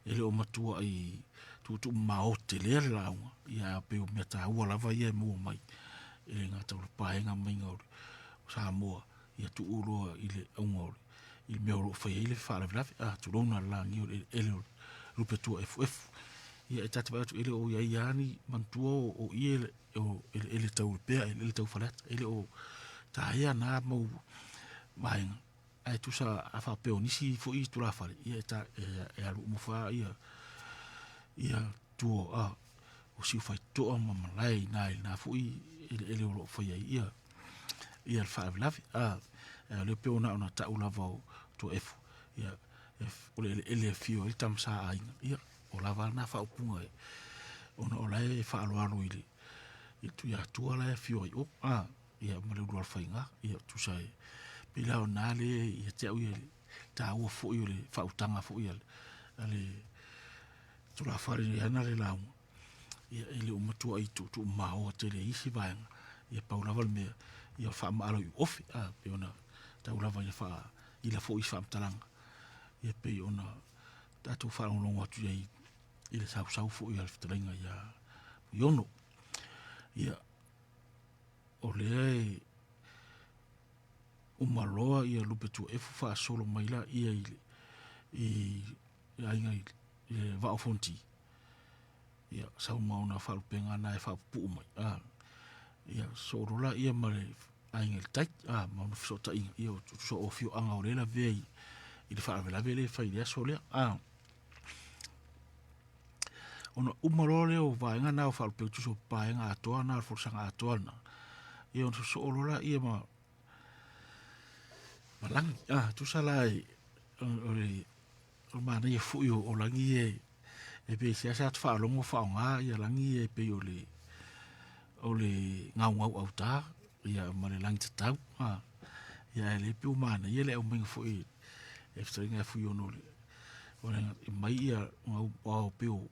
e le o matua i tuutuu mamao tele le lauga, ia ae pei o mea taua lava ia e maua mai e le gata o le paega maiga o Samoa, ia tuu loa i le auga o le, i le mea o lo o fai ai le faalavelave, a, tulouna le lagi o le eleele o Lupetua efuefu. Ia e ta te vaai atu e le o i ai lava ni manatua o ie o eleele tau Lepea, eleele tau Faleata, e le o taea na mau vaega, ae tusa a faapea o nisi foi tulafale, ia e, ta, e, e alu uma fa ia, ia tua a, o Siufaitoa ma malae i na i na foi eleele o lo o fai ai ia, ia le faalavelave. A, e o lea pei ona ona tau lava o Tuaefu, ia, o le eleele e afio ai le tama sa aiga, ia, o lava na faaupuga e, ona o la e faaaloalo i le, i le Tuiatua la e afio ai o, a, ia ma le Ulualofaiga, ia tusa e, pei la o na le ia te au ia le taua foi o le faautaga foi a le, a le tulafale e ana le lauga, ia e le o matua i tuutuu maoa tele i isi vaega, ia pau lava le mea, ia faamaalo i ofe, a, pei ona tau lava ina faa ila foi i faamatalaga, ia pei ona tatou faalogologo atu i ai i le sausau foi a le fetalaiga ia Iono. Ia, o lea e uma loa ia lupe tuaefu faasolo mai la ia i le, i le aiga i le Vaa o Fonoti. Ia, sau ma ona faalupega na e faapupuu mai. A, ia, soo loa la ia ma le aiga i le tai, a, ma ona fesootaiga, ia, o tusa o afioaga o lea e lavea i, i le faalavelave lea e fai i le aso lea. A, ona uma loa lea o vaega na o faalupega tusa o paega atoa na o le folasaga atoa lena, ia ona sosoo loa laia ma ma lagi. A, tusa la e, o le o le manaia foi o, o lagi e, e pei seasea atu faalogo faaaoga ia lagi e pei o le o le gaugau autā ia ma le lagi tatau a ia ae le pei ua manaia le aumaiga foi e fetalaiga e Fuiono o le o le mai ia gau ao pei o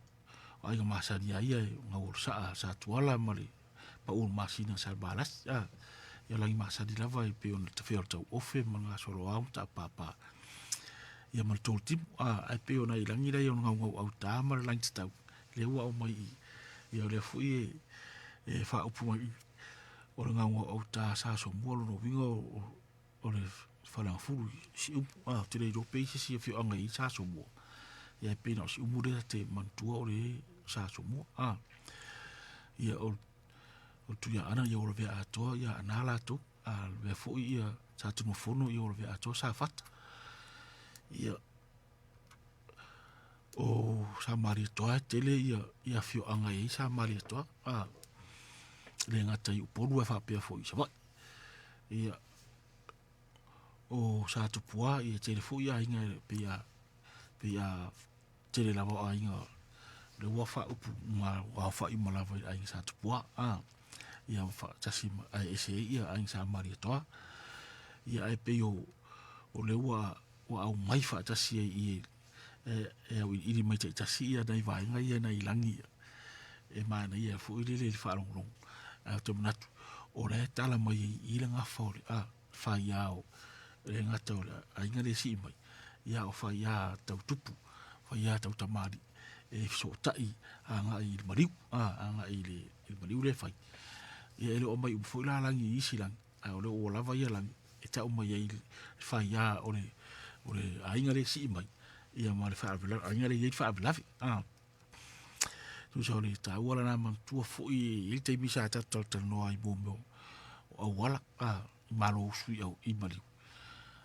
aiga masani a ia e gau o le saa sa Tuala ma le pau o le masina sa Valasi a ia lagi masani lava e pei ona tafea o le tauofe ma le gasolo ao ma taapapa ia ma le tolu timu a ae pei ona i lagi la ia o le gaugau autā ma le lagi tatau lea ua aumai i ia o lea foi e e faaupu mai i o le gaugau autā sa somua lona uiga o, o le Faleagafulu i Siumu. A, ou te le iloa pe i ai se isi afioaga e i ai Sa Somua. Ia e pei na o Siumu lea ta te manatua o le Sa Somua. A, ia o, o Tuiaana ia ua lavea atoa ia Aana latou. A lavea foi ia Sa Tunumafono ia ua lavea atoa Safata. Ia o Sa Malietoa e tele ia, ia afioaga e i ai Sa Malietoa. A, le gata i Upolu ae faapea foi i Savaii. Ia, o Satupuā, ia tele foi aiga e pei a, pei a tele lava o aiga lea ua faaupu ma ua aofai uma lava i le aiga Satupuā. A, ia faatasi ma, ae ese ai ia aiga Sa Malietoa. Ia ae pei o, o lea ua. ua aumai faatasi ai i e, e auiliili mai taitasi ia nai vaega ia nai lagi ia. E manaia foi lele i le faalogologo. Ae ou te manatu, o la e tala mai ai i le gafa o le a, faiā o le gata o le aiga le sii mai, ia o faiā tau tupu, faiā tau tamalii, e fesootai agai i le maliu, a, agai i le, i le maliu lea e fai. Ia e le o aumai uma foi la lagi i isi lagi, ae o lea ua lava ia lagi e tau mai ai le faiā o le, o le aiga lea e sii mai, ia ma le faalavelave, aiga lea e i ai le faalavelave, a. Tusa o le taua lana manatua foi i le taimi sa tatou talatalanoa ai mo mea o auala, a, i malo usu i, au, i maliu.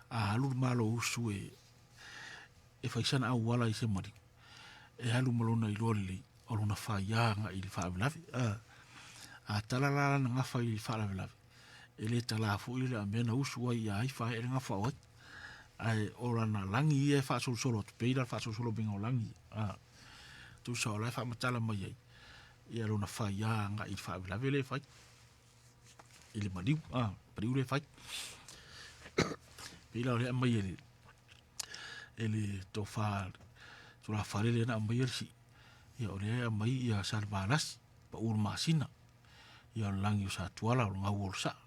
A alu le malo usu e, e fai sana auala i se maliu, e alu ma lona iloa lelei, o lona faiā agai i le faalavelave. A, a tala la lana gafa i le faalavelave, e le talā foi le mea na usu ai ia ai fae'e le gafa o ai. Ae o lana lagi ia e faasolosolo atu, pei la le faasolosolo maiga o lagi. A, tusa o la e faamatala mai ai, ia lona faiā agai i le faalavelave lea e fai. I le maliu, a, maliu lea e fai. Pei la o lea aumai e le, e le tofa tulafale lea na aumaia le sii. Ia o lea e aumai ia Salevalasi, pau o le masina. Ia o le lagi o Satuala, o le gau o le saa.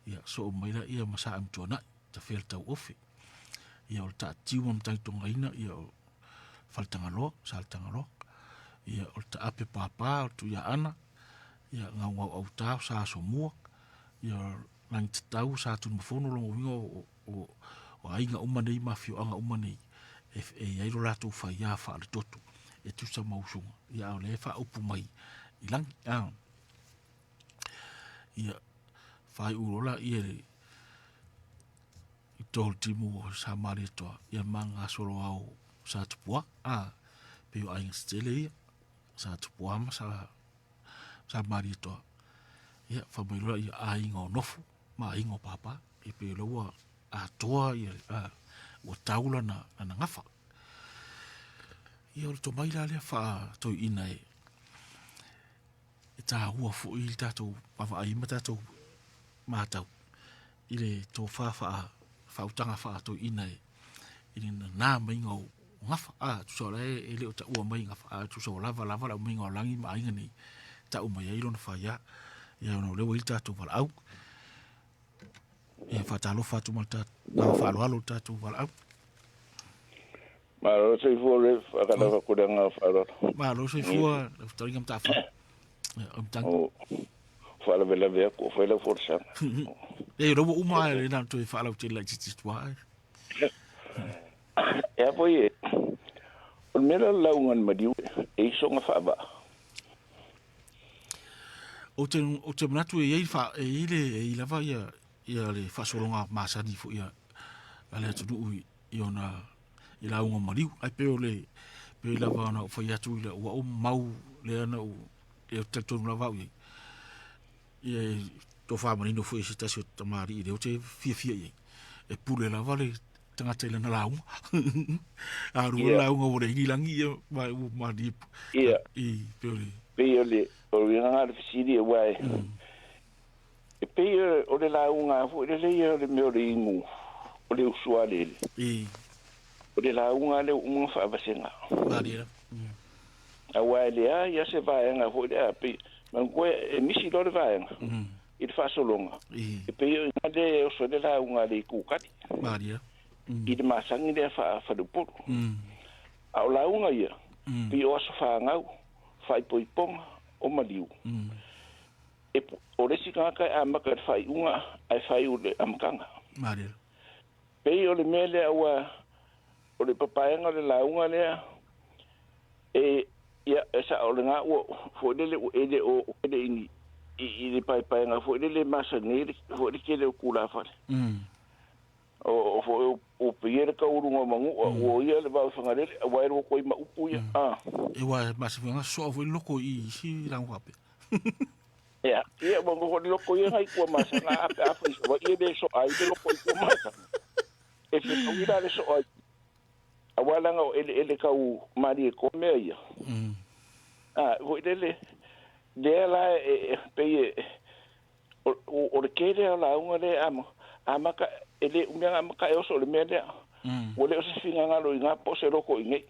Ia soo mai laia ma Saamituanai, tafea le tauofe. Ia o le taatiu ma Matagitogaina, ia o Faletagaloa, Saletagaloa. Ia o le taape papa o le Tuiaana, ia gaugau autā o Sa Asomua, ia o Lagitatau o Satunumafono, lona uiga o, o, o aiga uma nei ma afioaga uma nei e, e i ai lo latou faiā faaletoto e tusa ma usuga, ia a o lea e faaupu mai i lagi. A. Ia, faaiu loa laia i le i tō timu o Sa Malietoa, ia ma gasolo ao Sa Tupua, a, pei o aiga tetele ia, Sa Tupua ma Sa, Sa Malietoa. Ia, fai mai loa ia aiga o nofo ma aiga o pāpā. E pei o lea ua atoa ia, a, ua tau lana, lana gafa. Ia o le tomai la lea faatoeaina e, e tāua foi le tatou vaavaai ma tatou matau i le tofa faa, faautaga faatoeaina e, i le nanā maiga o gafa. A, tusa o la e, e le o taua mai gafa, a tusa o lava lava le aumaiga o lagi ma aiga nei, tau mai ai lona faiā. Ia ona o lea ua i le tatou valaau. Ia faatalofa atu ma le tatou faaaloalo le tatou valaau. Malo soifua le whakalava ko le anga whaararo. Malo soifua, le futaringa matafa. O mtanga. O whaalavelave aku o whaila folasaga. E, ua uma ai le na toe faalautele laitiiti tua ai. E a foi e, o le mea la lauga ni maliu e isoga faavaa. Ou te, ou te manatu e iai fa, e iai le, e iai lava ia, ia le faasologa masani foi a, a le atunuu i, i ona, i lauga maliu. Ai pei o le, pei lava ona ou fai atu i le, ua ou mau lea na ou, e talitonu lava au i ai. Ia e tofa manino foi e se tasi o tamalii lea ou te fiafia i ai. E pule lava le tagata i lana lauga. A lua lauga ua leai ni lagi ia ma ua malie. Ia. I pei o le. Pei o le o le uiga le fesili aua e e pei o le lauga foi lele ia o le mea o le inu o le usu a lele. I. O le lauga lea ua uma ona faavasega. Malie lava. Aua e leai lava se vaega foi lea pei manatua e misi loa le vaega i le faasologa e pei o i ina lea e oso ai le lauga a le itu tali i le masani lea faa-faleupolu. A o lauga ia pei o aso fanau, faaipoipoga, o maliu. E, o le isi tagata e amata i le faaiuga ae faaiu i le amataga. Pei o le mea lea ua o le papaega o le lauga lea e ia e sao lena ua foi lele ua e le o ele i ni i le paepaega foi lele masani ai le foi le tele o tulafale. O foi o pei le taualuga o Manua ua ia le vao i Fagalele aua e lua koe ma upu ia. A. E ua masani soa foi loko i isi lauga faapea. Ia, ia ua noho le loko ia nai Tuamasaga a pe a fai i Savaii e le soa ai le loko i Tuamasaga. E fetaui la le soa i aua leaga o eleele tau Malietoa mea ia. A, foi lele, lea la e pei e, o, o le tele o lauga lea e amata, e le umia ona amata e oso o le mea lea. Ua le o se finagalo i ina po o se loko i inei.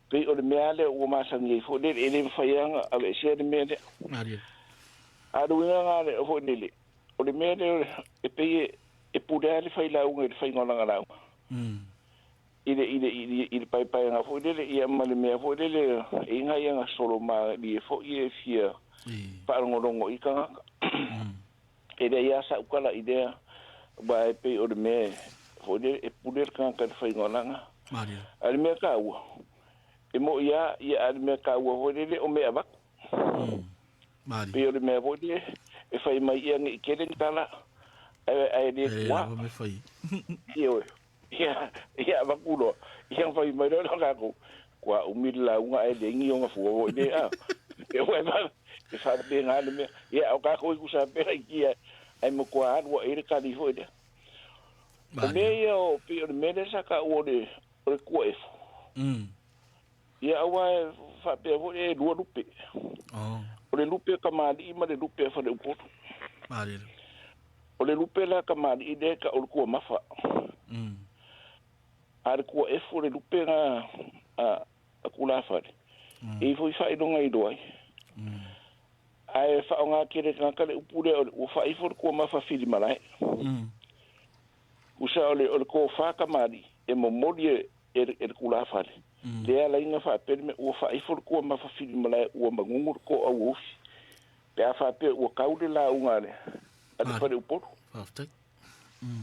Pei o le mea lava lea ua masani ai foi lele, e le mafai lava ona aveesea le mea lea. A o le uiga lena o le foi lele, o le mea lea e pei e pule lava le failauga i le faiga o lana lauga. I le, i le, i le, i le paepaega foi lele, ia ma le mea foi lele, e i ai nai ana solo malie foi e fia faalogologo i tagata. E leai lava sau tala i lea, aua e pei o le mea foi lele e pule le tagata i le faiga o lana. A o le mea taua, e moni lava, ia a o le mea taua foi lele o mea avatu. Pei o le mea foi lele e fai mai ia ne i tele ni tala, ae le tuā. Ioe. Ia, ia avatu loa, ia ona fai mai loa lea o tatou, kua umi le lauga ae leai ni ona fua foi lea, a. E e faapena le mea. Ia, o tatou i tusa pea laiti ae matua alu ae i ai le tali foi lea. O mea ia o, pei o le mea lea sa taua o le, o le tuaefu. Ia, aua e faapea foi e lua lupe. O le lupe a kamali'i ma le lupe a faleupolu. O le lupe la a kamali'i lea e tau o le tuamafa. A o le tuaefu o le lupe na a tulafale, e i ai foi faailoga e iloa ai. Ae faaaoga tele e tagata le upu lea ua faaifo le tuamafa filimalae. Tusa o le tofa kamali'i e momoli e e le tulafale, lea ala ai ona faapea le mea, ua faaifo le tuamafa filimalae ua manunu le toauaufi, pe a faapea ua tau le lauga a le faleupolu.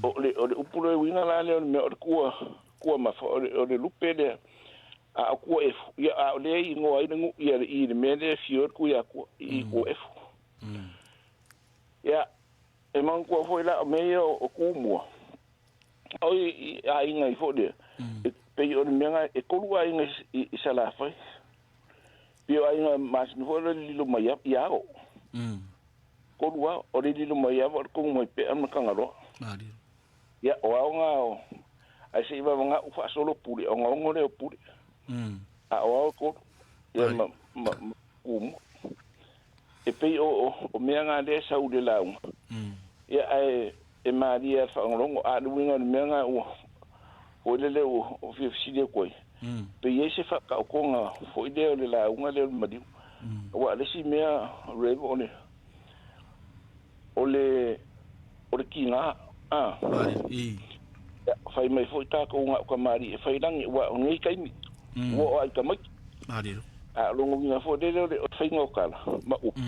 O le, o le upu lea uiga la lea o le mea o le tua, tuamafa, o le, o le lupe lea, a o tuaefu, ia a o lea e igoa ai le nuu ia i le mea lea e afio ai le Tuiatua, i Tuaefu. Ia, e manatua foi la o mea ia o Tumua, o i aiga i foi lea, e pei o le mea na, e tolu aiga i Salafai. Pei o aiga masani foi o le Lilomaiava, i Ao. Tolu lava, o le Lilomaiava, o le Tonumaipea ma Tagaloa. Ia, o ao na o, ae se i vavaga u faasolo pule, ona ono lea o pule. A o ao e tolu, ia ma, ma, ma Tumua. E pei o, o mea na lea e sau i le lauga. Ia, ae e malie lava i le faalogologo, a o le uiga o le mea na ua, foi lele ua fia fesili atu ai, pe i ai se faataotoga foi lea o le lauga lea o le maliu. Aua o le isi mea, Rev, o le, o le, o le tiga, a. Ia, fai mai foi tatou na o tamalii e fai lagi, aua o nei taimi, ua oo lava i tamaiti. A o lona uiga foi lele o le faiga o tala ma upu,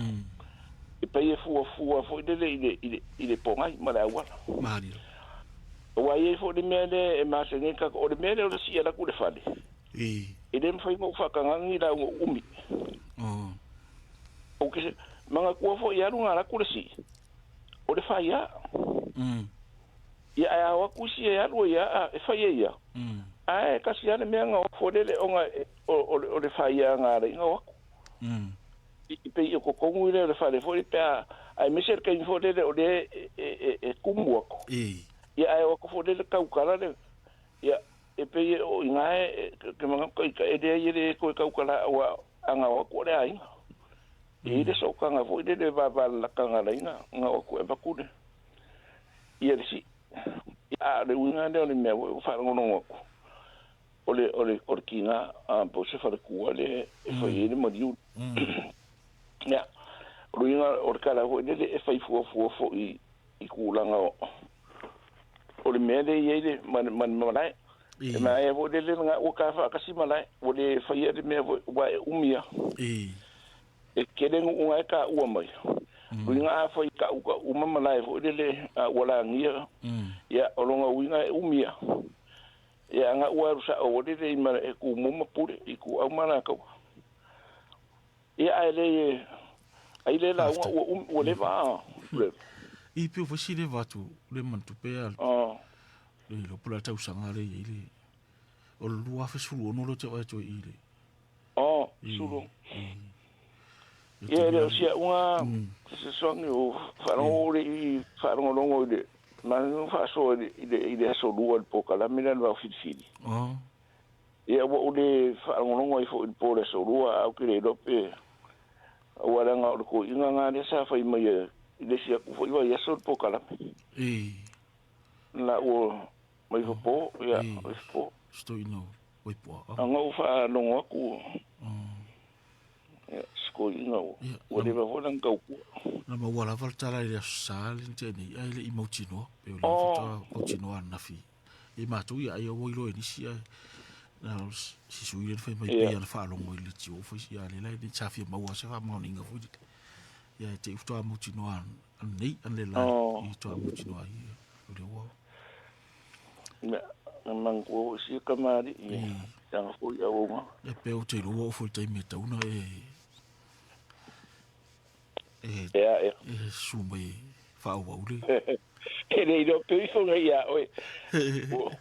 e pei e fuafua foi lele i le, i le, i le pogai ma le auala. Aua e i ai foi le mea lea e masani ai tatou, o le mea lea o le sii alu atu i le fale, e le mafai ona ou faatagaga ni lauga uumi. Ou te manatua foi e alu na alu atu le sii, o le faia. Ia ae a o atu isi e alu ai a e fai ai ia, ae tasi lava le mea na o atu foi lele ona o le faia na ala ai ona o atu. I pei o totonu lea o le fale foi pe a aemaise le taimi foi lele o lea e tumu atu. Ia ae o atu foi lele tautala le ia e pei e o i ina e ke manatu ka e leai e le toe tautala aua a na o atu o le aiga. E i ai le sootaga foi lele vavalalataga ala ai na o atu e avatu le ia le sii. A o le uiga lea o le mea foi ua faalogologo atu, o le, o le, o le tiga po o se faletua lea e fai ai le maliu. Ia, o le uiga o le tala foi lele e fai fuafua foi i tulaga o, o le mea lea e i ai le, ma le, ma le malae. E manaia foi lele lena ua ta faatasi malae, ua le faia le mea foi, aua e umi lava. E tele nuu na e taua mai. Uiga afai tau ka uma malae foi lele a ua lagia, ia o lona uiga e umi a. Ia ana ua alu sao foi lele i malae e tumu ma pule i tuau ma latou. Ia ae le ai le lauga ua umi ua leva a. I pio foi si leva atu le manatu pea le iloa po o le a le tausaga lea e i ai le o le 2016 lea ou te vaai atu ai i le Oh, sulu. Ia e le o sia'u ga fesoasoani o faalogo le i faalogologo i le ma faasoa i le i le aso lua i le polokalame lea o le Vao Filifili. Oh. Ia ua ou le faalogologo ai foi i le po o le aso lua ae ou te le iloa pe aua leaga o le toeaina ga lea sa fai mai i le isi atu foi vaiaso le polokalame. I. La ua. Mai Fofo, ia, mai Fofo. Se toeaina o Waipoa. Ana ou faalogo atu, ia, se toeaina ua leva foi lana tautua. Na maua lava le tala i le Aso Sa le na tea nei, ae le i mautinoa, pei o lea faatoa mautinoa ananafi i matou, ia ai ua iloa e nisi, ae na o si sui lea na fai mai pei ana faalogo i le tio foi, ia lea la e sa fia maua se faamaoniga foi lele. Ia e te i faatoa mautinoa ananei, analeila i faatoa mautinoa ai, o lea ua Ia, na manatua foi sia kamali'i i ana foi auaunaga. Ia pe ou te iloa ua oo foi i le taimi e tatau ona e e Ea, ea. e susu mai e faaauau le E le iloa pe ifo nei ia oe. Ua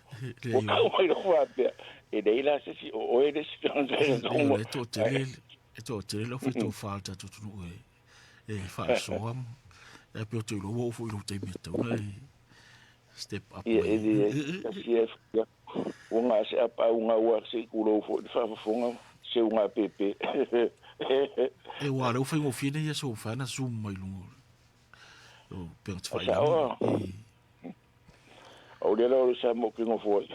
Leai, tau mai loa faapea, e leai la se isi o oe le isi tagata e Leai, o lea e toatele, e toatele le aufai-tofa o le tatou atunuu e e faasoa ma e pei ou te iloa ua oo foi i lou taimi e tatau ona e step up Ia mai. e le tasi e ia ua gasea pauga ua se i tulou foi le faafofoga seuga pepe. E ua o lea ua faigofie nei aso ua mafai ona zoom mai luga o upega A sao tafailagi. a? O lea la o le sa mo ke nofo ai.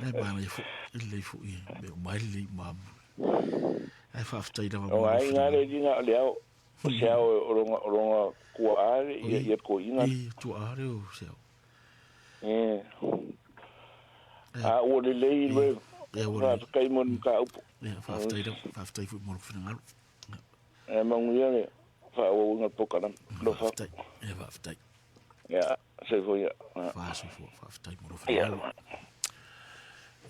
Nai manaia foi, e lelei foi e mea uma ai lelei uma amu. Ae faafetai lava O mo lou aiga le finagalo. lina o le ao, o se ao o longa, o longa tuaa le ia, Oi, ia toeaina. i tuaa le o se ao. E. E, A ua lelei i, le e ua lelei. faafetai mo le mataupu. Ia, faafetai lava, faafetai foi mo lou finagalo. E manuia le faaauauina o le polokalame. Alofa atu. Faafetai, ia faafetai. Ia, soifua ia. Faasoifua, faafetai mo lou Ia. finagalo.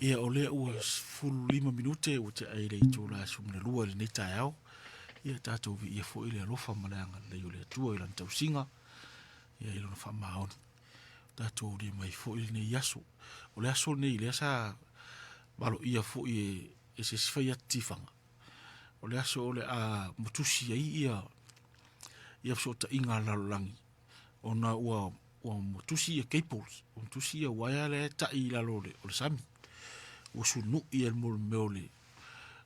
Ia, o lea ua 15 minute ua tea ai le itula e 12 i lenei taeao. Ia, tatou viia foi le alofa ma le agalelei o le Atua i lana tausiga, ia i lona faamaoni. Tatou aulia mai foi lenei aso. O le aso lenei lea sa valoia foi e, e se isi fai atu tifaga. O le aso o le a motusi ai ia ia fesootaiga a le lalolagi ona ua ua motusi ia cables, ua motusi ia uaea lea e tai i lalo o le, o le sami. Ua sunui e le mea o le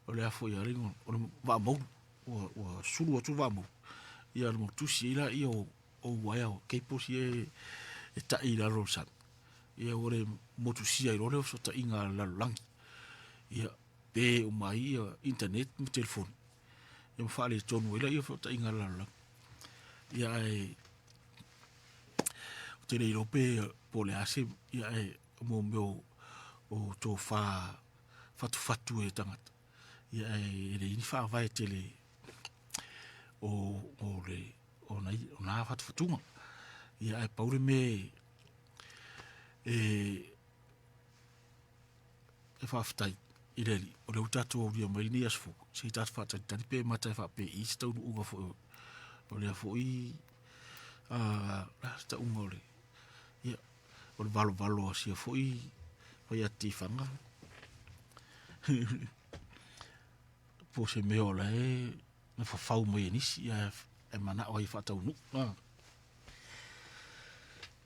o le a foi a le igoa, o le vaa maulu. Ua, ua sulu atu le vaa maulu. Ia na motusi ai laia o, o uaea o cables ia e, e tai i lalo o le sami. Ia ua le motusia ai loa lea o fesootaiga a le lalolagi. Ia pe uma ai ia internet ma telefoni. Ia ma faaletonu ai laia o fesootaiga a le lalolagi. Ia ae ou te le iloa pe po o le a se ia ae mo mea o, o tofa fatufatu e tagata. Ia ae e leai ni faavae tele o, o le o nai o nā fatufatuga. Ia ae pau le mea e e faafetai i le Alii, o lea ua tatou aulia mai lenei aso fou, se i tatou faatalitali pe mata e faapei se taunuuga foi o lea foi a se tauga o le ia o le valovalo a sia foi fai atifaga po o se mea o la e na fafau mai e nisi ae e manao ai e faataunuu.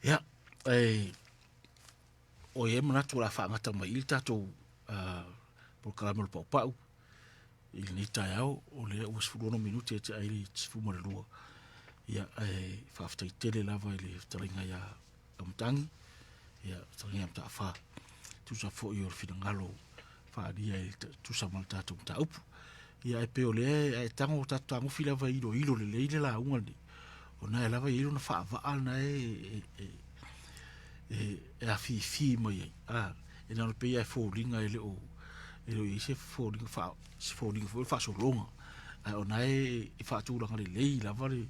Ia, e O i ai manatu o le a faagata mai i le tatou polokalame o le paupau i lenei taeao, o lea ua 16 minute e tea ai le 12. Ia, ae faafetai tele lava i le fetalaiga ia Aumatangi, ia, fetalaiga ia Mataafa, tusa foi o le finagalo faaalia e tusa ma le tatou mataupu. Ia, ae pei o lea e tago tatou tagofi lava e iloilo lelei le lauga lenei, ona e lava e i ai lona faavaa lena e, e, e, e afifi mai ai. A, e na ona pei lava e foliga e le o, e le o i ai se foliga faa, se foliga foi o le faasologa. Ae o na e, e faatulaga lelei lava le,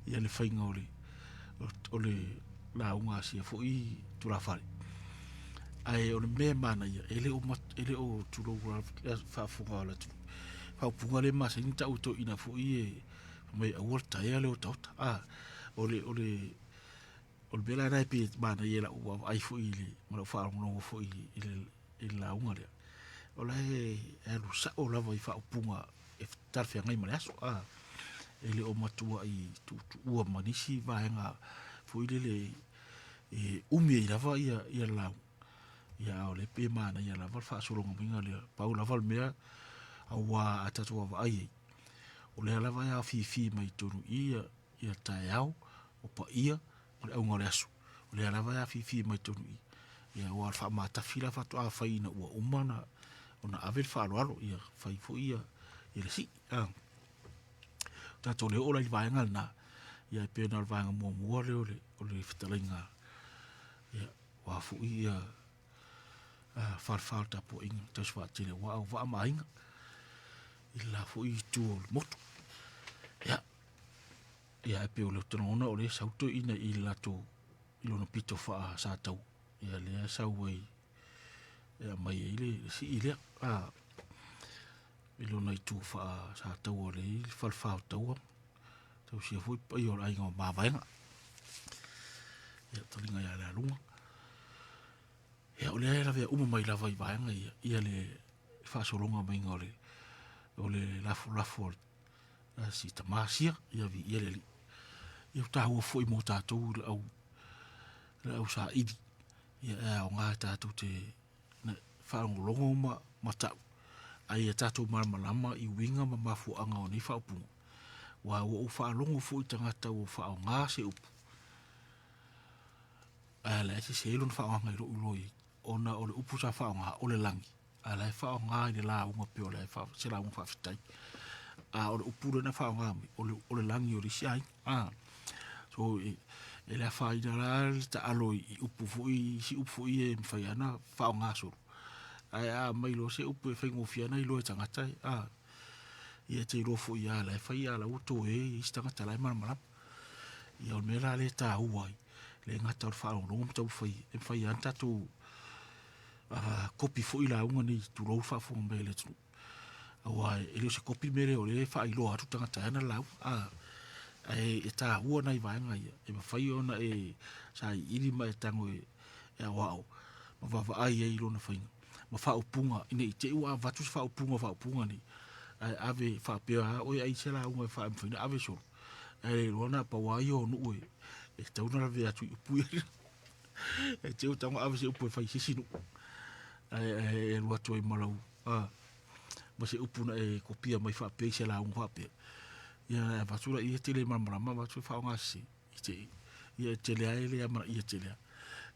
ia le faiga o le, o le lauga a sia foi tulafale. Ae o le mea e manaia, e le o, e le o tulou faafofoga o le atunuu. Faaupuga lea e masani ona tau e toeaiina foi e fai mai aua le taea le otaota. A, o le, o le, o le mea la lena e pei e manaia i lau vaavaai foi i le, ma lau faalogologo foi i le, i le lauga lea, o la e alu sao lava i faaupuga e talafeagai ma le aso, a, e le o matuai tuutuua ma nisi vaega foi lele e umi ai lava ia, ia le lauga. Ia, a o lea e pei e manaia lava le faasologa maiga lea. Pau lava le mea, aua a tatou vaavaai ai, o lea lava e afifi mai totonu i i ia, ia taeao, o paia, ma le auga o le aso. O lea lava e afifi mai tonu i ia ua faamatafi la faatoa fai ina ua uma na ona ave le faaaloalo ia fai foi ia ia le sii. Ah. Tatou le oo la i le vaega lena, ia e pei ona o le vaega muamua lea o le, o le fetalaiga ia ua foi ia falefa o le tapuaiga tausi faatele aua au vaa ma aiga i le la foi itu o le motu. Ia, ia e pei o le lagona o lea sau toeaina i le latou i lona pito faa Sataua ia lea sau ai e aumai ai le sii lea a i lona itu faa Sataua lea i le falefa o Taua tausia foi paia o le aiga o Mavaega ia taliga ia Lealuga ia o lea e lavea uma mai lava i vaega ia ia le faasologa maiga o le o le lafolafo o le si tama sia ia viia le Alii. Ia o taua foi mo tatou le au le au saili ia e aoga e tatou te faalogologo ma ma tau a ia tatou malamalama i uiga ma mafuaaga o nei faaupuga. Aua ua ou faalogo foi i tagata ua faaaoga se upu ae la e sese lona faaaogaga i lou iloa i ai ona o le upu sa faaaoga o le lagi a la e faaaoga i le lauga pei o le se lauga faafetai. A o le upu lea na faaaoga mai, o le, o le lagi o le isi aiga. A. So, e, e le afaina la le taalo i, i upu foi, isi upu foi e mafai lava ona faaaoga solo. Ae a aumai loa se upu e faigofie ona iloa e tagata, a, ia e te iloa foi lava la e fai a la ua toe i isi tagata la e malamalama. Ia o le mea la lea e taua ai, le gata o le faalogologo ma taumafai e mafai lava ona tatou kopi foi lauga nei tulou le faafofoga mai a le atunuu. Aua e le o se kopi mea lea o lea e faailoa atu tagata e ana lauga. A, ae e taua nai vaega ia e mafai ona e sailiili ma e tago e, e aoao ma vaavaai ai i lona faiga ma faaupuga ina i te i ua avatu se faaupuga o faaupuga nei ae ave faapea lava oe ai se lauga e faamafai ona ave solo ae le iloa na pau lava ia o nuu e, e tatau ona lavea atu i upu ia e te ua tago ave se upu e fai se isi nuu ae e alu atu ai ma lau a ma se upu na e kopia mai faapea i se lauga faapea ia e avatu la ia tele malamalama avatu e faaaoga sese i te ia e tele ai le amanaia tele a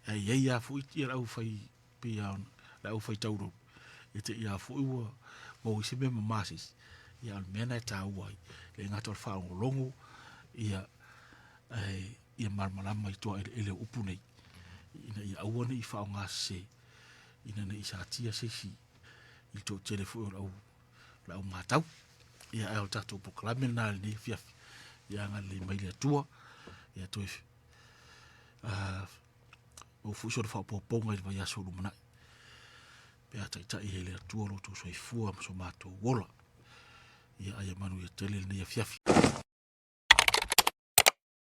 ae i ai lava foi ia le aufai pei lava ona le aufai taurolu e te i lava foi ua maua ai se mea mama se isi ia o le mea lena e taua ai le gata o le faalogologo ia ae ia malamalama i tua eleele o upu nei, ina ia aua ne i faaaoga sese, ina ne i satia se isi i le toatele foi o le au, le au matau. Ia, ae o le tatou polokalame lena i lenei afiafi, ia agalelei mai le Atua, ia toe maua foi sona faaopoopoga i le vaiaso o lumanai. Pe a taitai ai le Atua lo outou soifua ma so matou ola. Ia, ae ia manuia tele lenei afiafi.